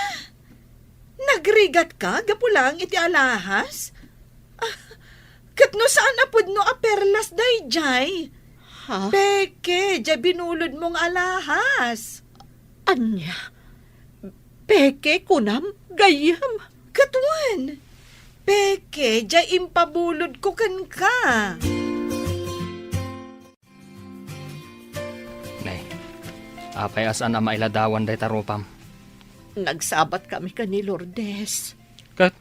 Nagrigatka gapu laeng iti alahas? Ah, Ket no saan a pudno a perlas daydiay? Ha? Peke, diay binulodmo nga alahas. Ania? Peke, kunam, gayyem? Ket wen, peke, diay impabulodko kenka. Ne, apay a saan a mailadawan dayta rupam? Nagsabat kami ken ni Lourdes. Ket,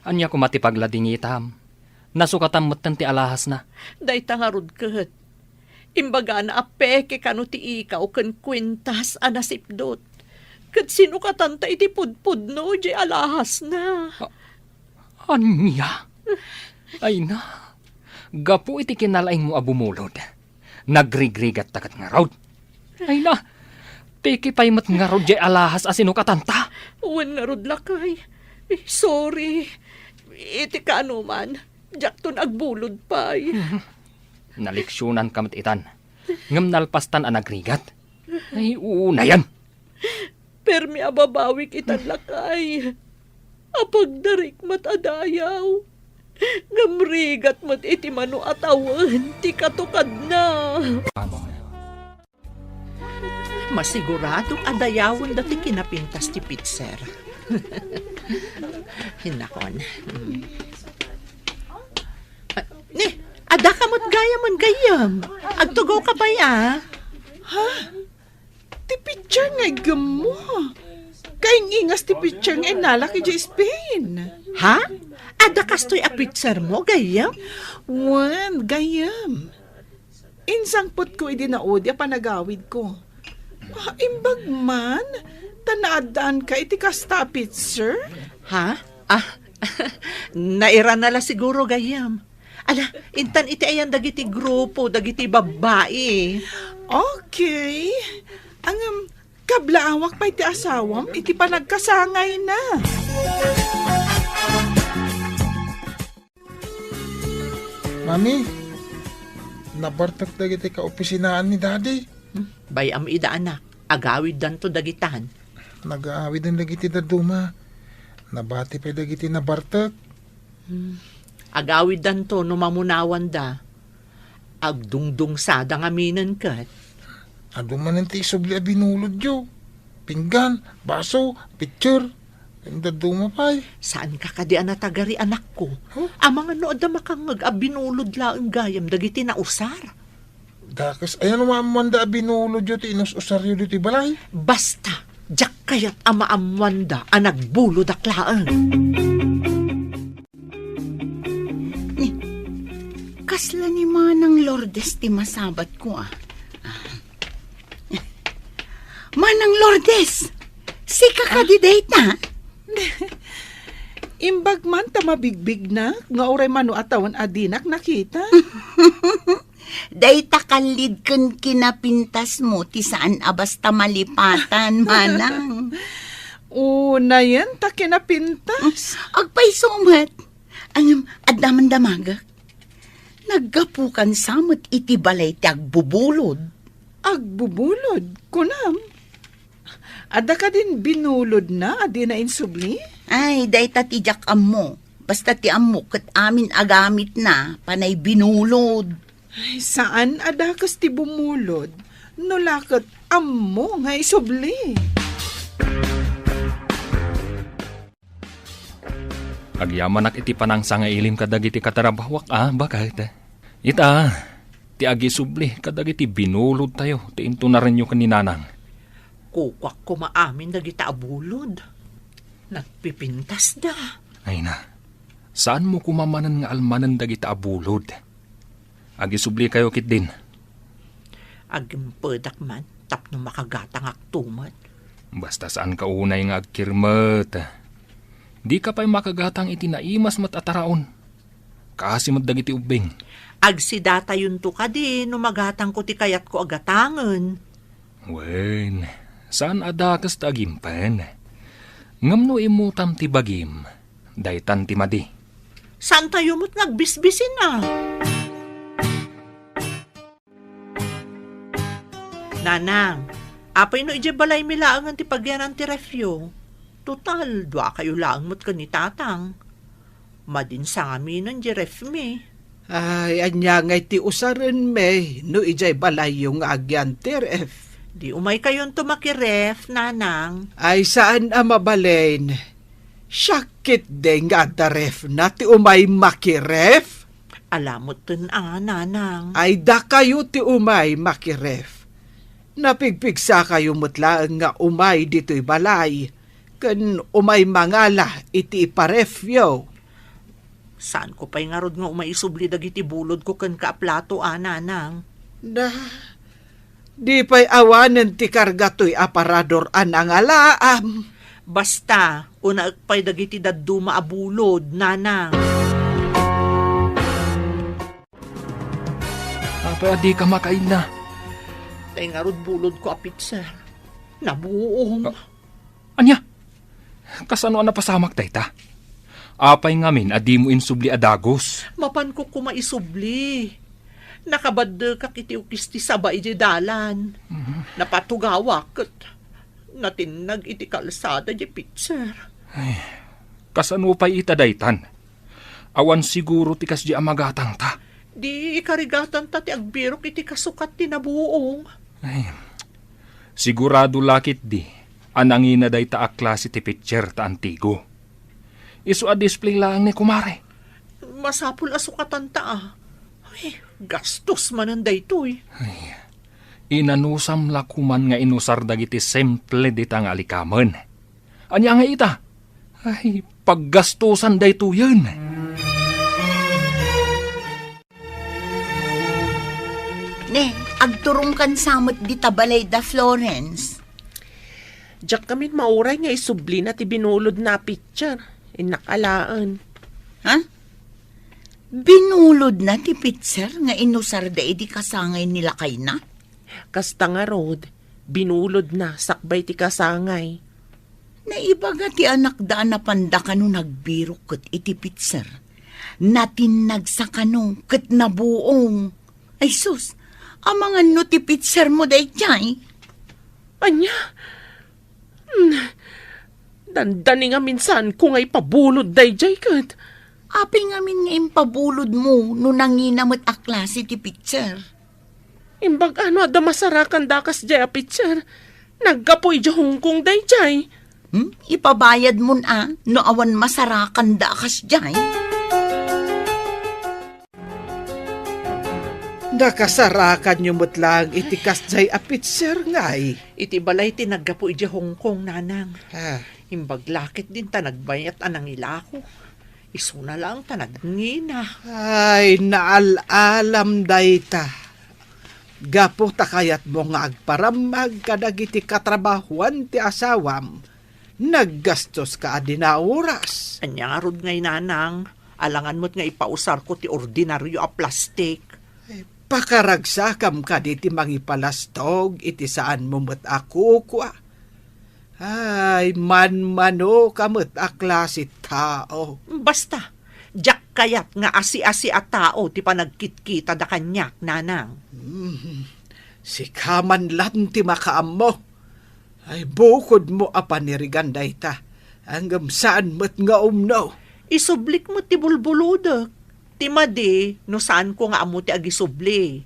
ania koma ti pagladingitam? Nasukatan metten ti alahasna. Dayta ngarud ket, imbagana a peke kano ti ikaw ken kuintas a nasipdut. Ket sinukatanta iti pudpudno diay alahasna. A-, ania? Ay na, gapu iti kinalaingmo a bumulod, nagrigrigatta ket ngarud. Ay na, peke pay met ngarud diay alahas a sinukatanta. Wen ngarud, lakay. Eh, sorry. Iti kaanoman, diakton agbulod pay. Naleksionanka met itan. Ngem nalpastan a nagrigat. Ay, unayen. Permi a babawik itan, lakay. Apagdarik met a dayaw. Ngem rigat met iti mano a tawen ti katukadna. Masigurado a dayawenda ti kinapintas ti pitser. Hinakon. Mm. Ah, ni, adda ka met gayamen gayyem. Agtugawka pay, a. Ha? Ti pitser nga iggemmo? Kaingingas ti pitser nga innalak idiay Spain. Ha? Adda kastoy a pitsermo, gayyem? Wen, gayyem. Insangpetko idi naudi a panagawidko. Ah, imbag man, ta naaddaanka iti kasta a pitser? Ha? Ah, nairana la siguro, gayyem. Ala, intan iti ayan dagiti grupo, dagiti babbai. Okay. Ngem, kablaawak pay ti asawam iti panagkasangayna. Mami, nabartek dagiti kaopisinaan ni Daddy. Hmm, bay-am ida, anak. Agawiddanto dagitan. Nagaawiden dagiti dadduma. Nabati pay dagiti nabartek. Hmm. Agawiddanto no mamunawanda. Agdungdungsada ngaminen ket. Adu manen ti isubli a binulodyo. Pinggan, baso, pitser. Ken dadduma pay. Saanka kadi a natagari, anakko? Huh? Amangan no adda makangngeg a binulod laeng gayam dagiti nausar. Dakes, ayan, maammoanda a binulodyo ti inus-usaryo ditoy balay? Basta, diak kayat a maammoanda a nagbulodak laeng. Ni, kasla ni Manang Lourdes ti masabatko, a. Ah. Manang Lourdes, sika kadi dayta? Imbag man ta mabigbignak nga uray mano a tawen a dinak nakita. Dayta kallid ken kinapintasmo ti saan a basta malipatan, manang. Unayen ta kinapintas. Agpayso met. Ngem, adda man damagek. Naggapukan sa met iti balay ti agbubulod. Agbubulod? Kunam? Adda kadin binulodna a dina insubli? Ay, dayta ti diak ammo. Basta ti ammok ket amin a gamitna, panay binulod. Ay, saan a dakes ti bumulod no la ket ammo nga isubli. Agyamanak iti panangsangailim kadagiti katrabahoak a baket. Ita, ti agisubli kadagiti binulodtayo ti intunarenyo ken ni Nanang. Kukuak koma amin dagita a bulod. Nagpipintasda. Ay na, saanmo koma manen nga almanen dagita a bulod. Agisublikayo ketdin. Agimpedak man tapno makagatangakto met. Basta saanka unay nga agkirmet. Dika pay makagatang iti naimas met a taraon. Kaasi met dagiti ubbing. Agsidatayonto kadi no magatangko ti kayatko a gatangen. Wen, saan a dakes ta agimpen. Ngem no immutam ti bagim, daytan ti madi. Saantayo met nga agbisbisin a. Nanang, apay no idiay balaymi laengen ti pagyanan ti refyo? Total, duakayo laeng met ken ni Tatang. Madin sangaminen diay refmi. Ay, ania ngay ti usaren, May, no idiay balayyo nga agyan ti ref? Di umaykayonto makiref, nanang. Ay, saan a mabalin. Siak ketdi nga adda refna ti umay makiref? Alamot ten a, nanang. Ay, dakayo ti umay makiref. Napigpigsakayo met laeng nga umay ditoy balay, ken umay mangala iti iparefyo. Saanko pay ngarud nga umay isubli dagiti bulodko kenka a plato a, nanang? Na, di pay awanen ti karga toy aparador a nangalaam. Basta, unaek pay dagiti dadduma a bulod, nanang. Apay a dika makainna? Tay ngarud bulodko a pitser. Nabuong. Ah, ania? Kasano a napasamak dayta? Apay ngamin a dimo insubli a dagus? Mapanko koma isubli. Nakabaddekak iti ukis ti saba idiay dalan. Mhm. Napatugawak ket natinnag iti kalsada diay pitser. Ay, kasano pay ita daytan? Awan siguro ti kasdi a magatangta. Di ikarigatanta ti agbirok iti kasukat ti nabuong. Ay, sigurado la ketdi a nangina dayta a klase ti pitser ta antigo. Isu a display laeng ni kumare. Masapul a sukatanta a. Ay, gastos manen daytoy. Ay, inanusam la koman nga inusar dagiti simple dita nga alikamen. Ania nga ita? Ay, paggastosan daytoyen. Ne, agturongkan sa met dita balay da Florence. Diak ngamin mauray nga isublina ti binulodna a pitser. Innak alaen. Ha? Binulodna ti pitser nga inusarda idi kasangay ni lakayna? Kasta ngarud, binulodna sakbay ti kasangay. Naibaga ti anakda a napanda kano nagbirok ket iti pitser. Natinnagsa kano ket nabuong. Ay sus, amangan no ti pitsermo daydiay? Ania? Hmm. Dandani ngamin saanko nga ipabulod daydiay ket. Apay ngamin nga impabulodmo no nangina met a klase ti pitser? Imbag a no adda masarakan da kasdiay a pitser. Naggapu idiay Hong Kong daydiay. Hmm? Ipabayadmon a no awan masarakan da kasdiay? Nakasarakanyo met laeng iti kasdiay a pitser ngay? Iti balay ti naggapu idiay Hong Kong, nanang. Ah. Imbag la ketdin ta nagbayat a nangilako. Isuna laeng ta nagngina. Ay, naal-alam dayta. Gapu ta kayatmo nga agparammag kadagiti katrabahuan ti asawam, naggastoska a dina oras. Ania ngarud ngay, nanang? Alangan met nga ipausarko ti ordinario a plastik. Ay, pakaragsakam kadi ti mangipalastog iti saanmo met a kukua. Ay, manmanoka met a klase tao. Basta, diak kayat nga asi-asi a tao ti panagkitkitada kaniak, nanang. Hmm, sika man lan ti makaammo. Ay, bukodmo a panirigan dayta, ngem saan met nga umno. Isublik met ti bulbulodek. Ti madi, no saanko nga ammo ti agisubli.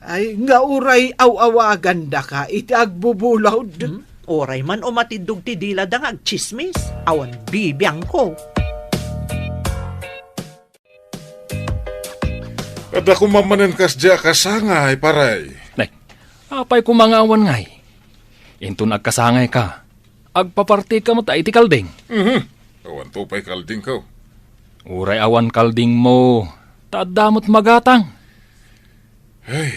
Ay, nga uray aw-awagandaka iti agbubulod. Hmm? Uray man umatiddog ti dilada nga agtsismis, awan bibiangko. Adda koma manen kasdiay a kasangay, pare. Nay, apay koma nga awan ngay? Inton agkasangayka, agpapartika met a iti kalding. Mhm. Awanto pay kaldingko. Uray awan kaldingmo, ta adda met magatang. Ay,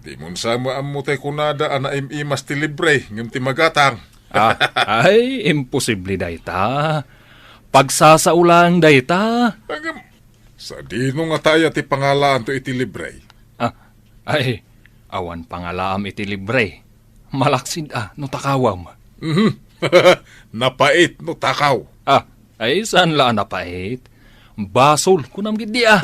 dimon sa maammo tay kunada a naim-imas ti libre ngem ti magatang. Ah, ay, imposible dayta. Pagsasao laeng dayta. Ngem, sadino ngata aya ti pangalaanto iti libre? Ah, ay, awan pangalaam iti libre. Malaksid a no takawam. Mhm. Napait no takaw. Ah, ay, saan la a napait? Basol, kunam gid di a.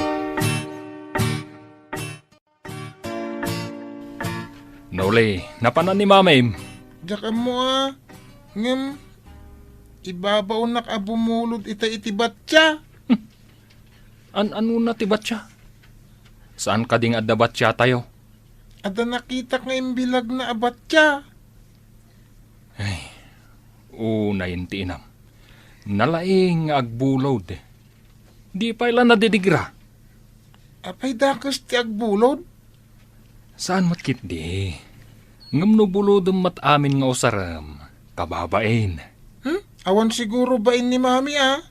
Noli, napanan ni Mamim? Diak ammo a. Ngem, ibabaonak a bumulod ita iti batya. An-anona ti batsia? Saan kadi nga adda batsiatayo? Adda nakitak nga imbilagna a batsia. Ay, unay ti inam. Nalaing nga agbulod. Di pay la nadinigra. Apay dakes ti agbulod? Saan met ketdi. Ngem no bulodem met amin nga usarem, kababain. Hmm? Awan siguro bain ni Mami, a?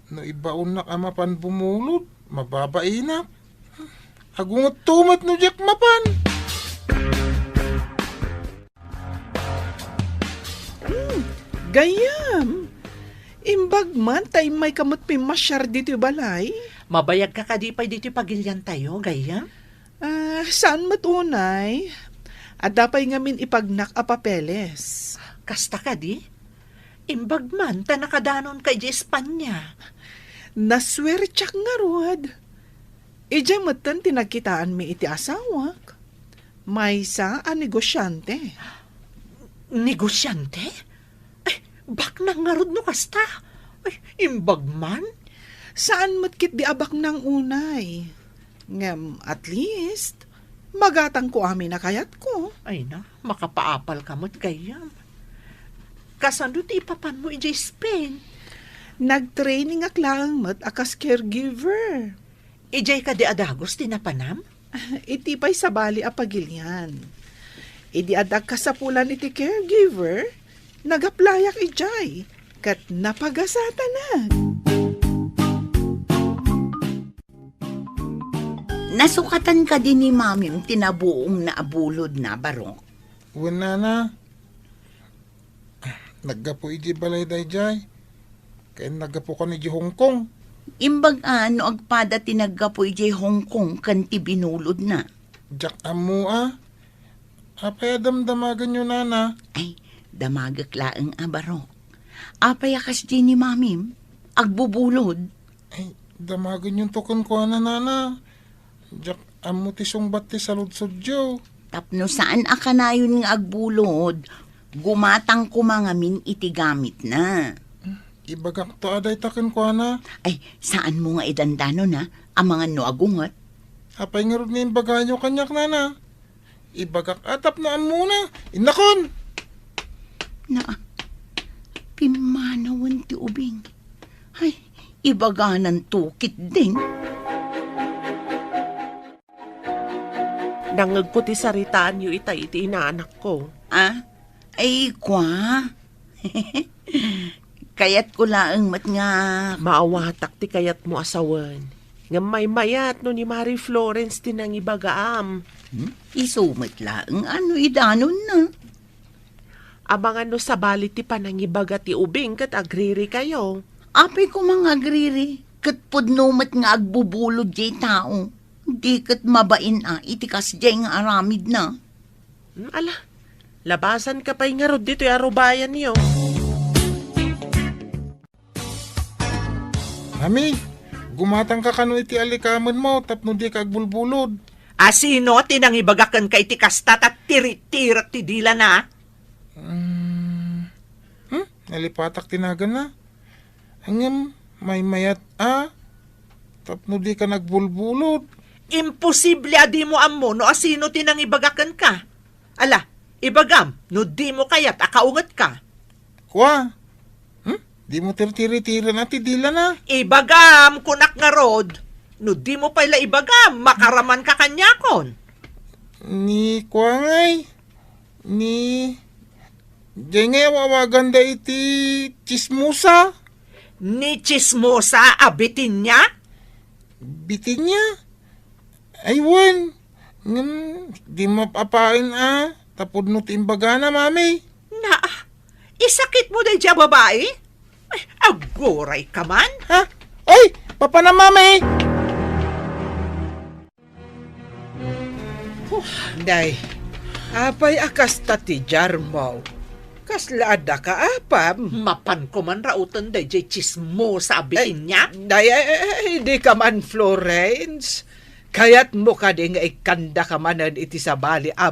No ibaonnak a mapan bumulod, mababainak. Agungetto met no diak mapan. Hmm, gayyem. Imbag man ta immayka met pimmasiar ditoy balay. Mabayagka kadi pay ditoy pagiliantayo, gayyem? Ah, saan met unay. Adda pay ngamin ipagnak a papeles. Kasta kadi? Imbag man ta nakadanonka idiay Espanya. Nasuertiak ngarud. Idiay metten ti nagkitaanmi iti asawak. Maysa a negosiante. Negosiante? Ay, baknang ngarud no kasta. Ay, imbag man. Saan met ketdi a baknang unay. Ngem, at least, magatangko amin a kayatko. Ay na, makapaapalka met gayyem. Kasano ti ipapanmo idiay Spain? Nagtrainingak laeng met a kas caregiver. Idiay kadi a dagus ti napanam? Iti pay sabali a pagilian. Idi adda kasapulan iti caregiver, nag-applyak idiay, ket napagasatanak. Nasukatan kadi ni Mamim ti nabuongna a bulodna, Barok? Wen, nana. Naggapu idiay balay daydiay. Ken naggapukan idiay Hong Kong. Imbag a no agpada ti naggapu idiay Hong Kong ken ti binulodna. Diak ammo a. Apay a damdamagenyo, nana? Ay, damagek laeng a Barok. Apay a kasdiay ni Mamim? Agbubulod? Ay, damagenyonto kenkuana, nana. Diak ammo ti sungbat ti saludsodyo. Tapno saan a kanayon nga agbulod, gumatang koma ngamin iti gamitna. Ibagakto a dayta kenkuana. Ay, saanmo nga idandanon, a? Amangan no agunget. Apay ngarud nga imbagayo kaniak, nana? Ibagak a tapno ammona. Innakon! Naa, pimmanawen ti ubing. Ay, ibaganan tukit din. Nangngegko ti saritaanyo itay iti inaanakko. Ah? Ay, kwa? Kayatko laeng met nga maawatak ti kayatmo a sawen. Ngem maymayat no ni Mari Florence ti nangibagaam. Hmm? Isu met laeng a no idanonna. Amangan no sabali ti panangibaga ti ubing ket agririkayo. Apay koma nga agriri, ket pudno met nga agbubulod diay tao. Di ket mabain a iti kasdiay nga aramidna. Hmm, ala, labasanka pay ngarud ditoy arubayanyo. Mami, gumatangka kano iti alikamenmo tapno dika agbulbulod. A sino ti nangibaga kenka iti kasta ta tiritirek ti dilana? Hmm. Hmm? Nalipatak ti naganna. Ngem maymayat a tapno dika agbulbulod. Imposible a dimo ammo no asino ti nangibaga kenka. Ala, ibagam no dimo kayat a kaungetka. Kua? Hmm? Dimo tirtiritiren a ti dilana? Ibagam, kunak ngarud. No dimo pay la ibagam, makaramanka kaniakon. Ni kua ngay? Ni, diay ngay awawaganda iti tsismosa? Ni tsismosa a Bitinia? Bitinia? Ay, wen. Ngem, di mapapain a, tapudno ti imbagana, Mami. Naa, isakitmo daydiay a babai? Ay, aguray ka man. Ha? Oy, papana, Mami! Huh, day, apay a kasta ti diarmo? Kasla adda ka apam? Mapanko man rauten daydiay tsismosa a Bitinia? Day, ay, ay, ay, di ka man, Florence. Kayatmo kadi nga ikkandaka manen iti sabali a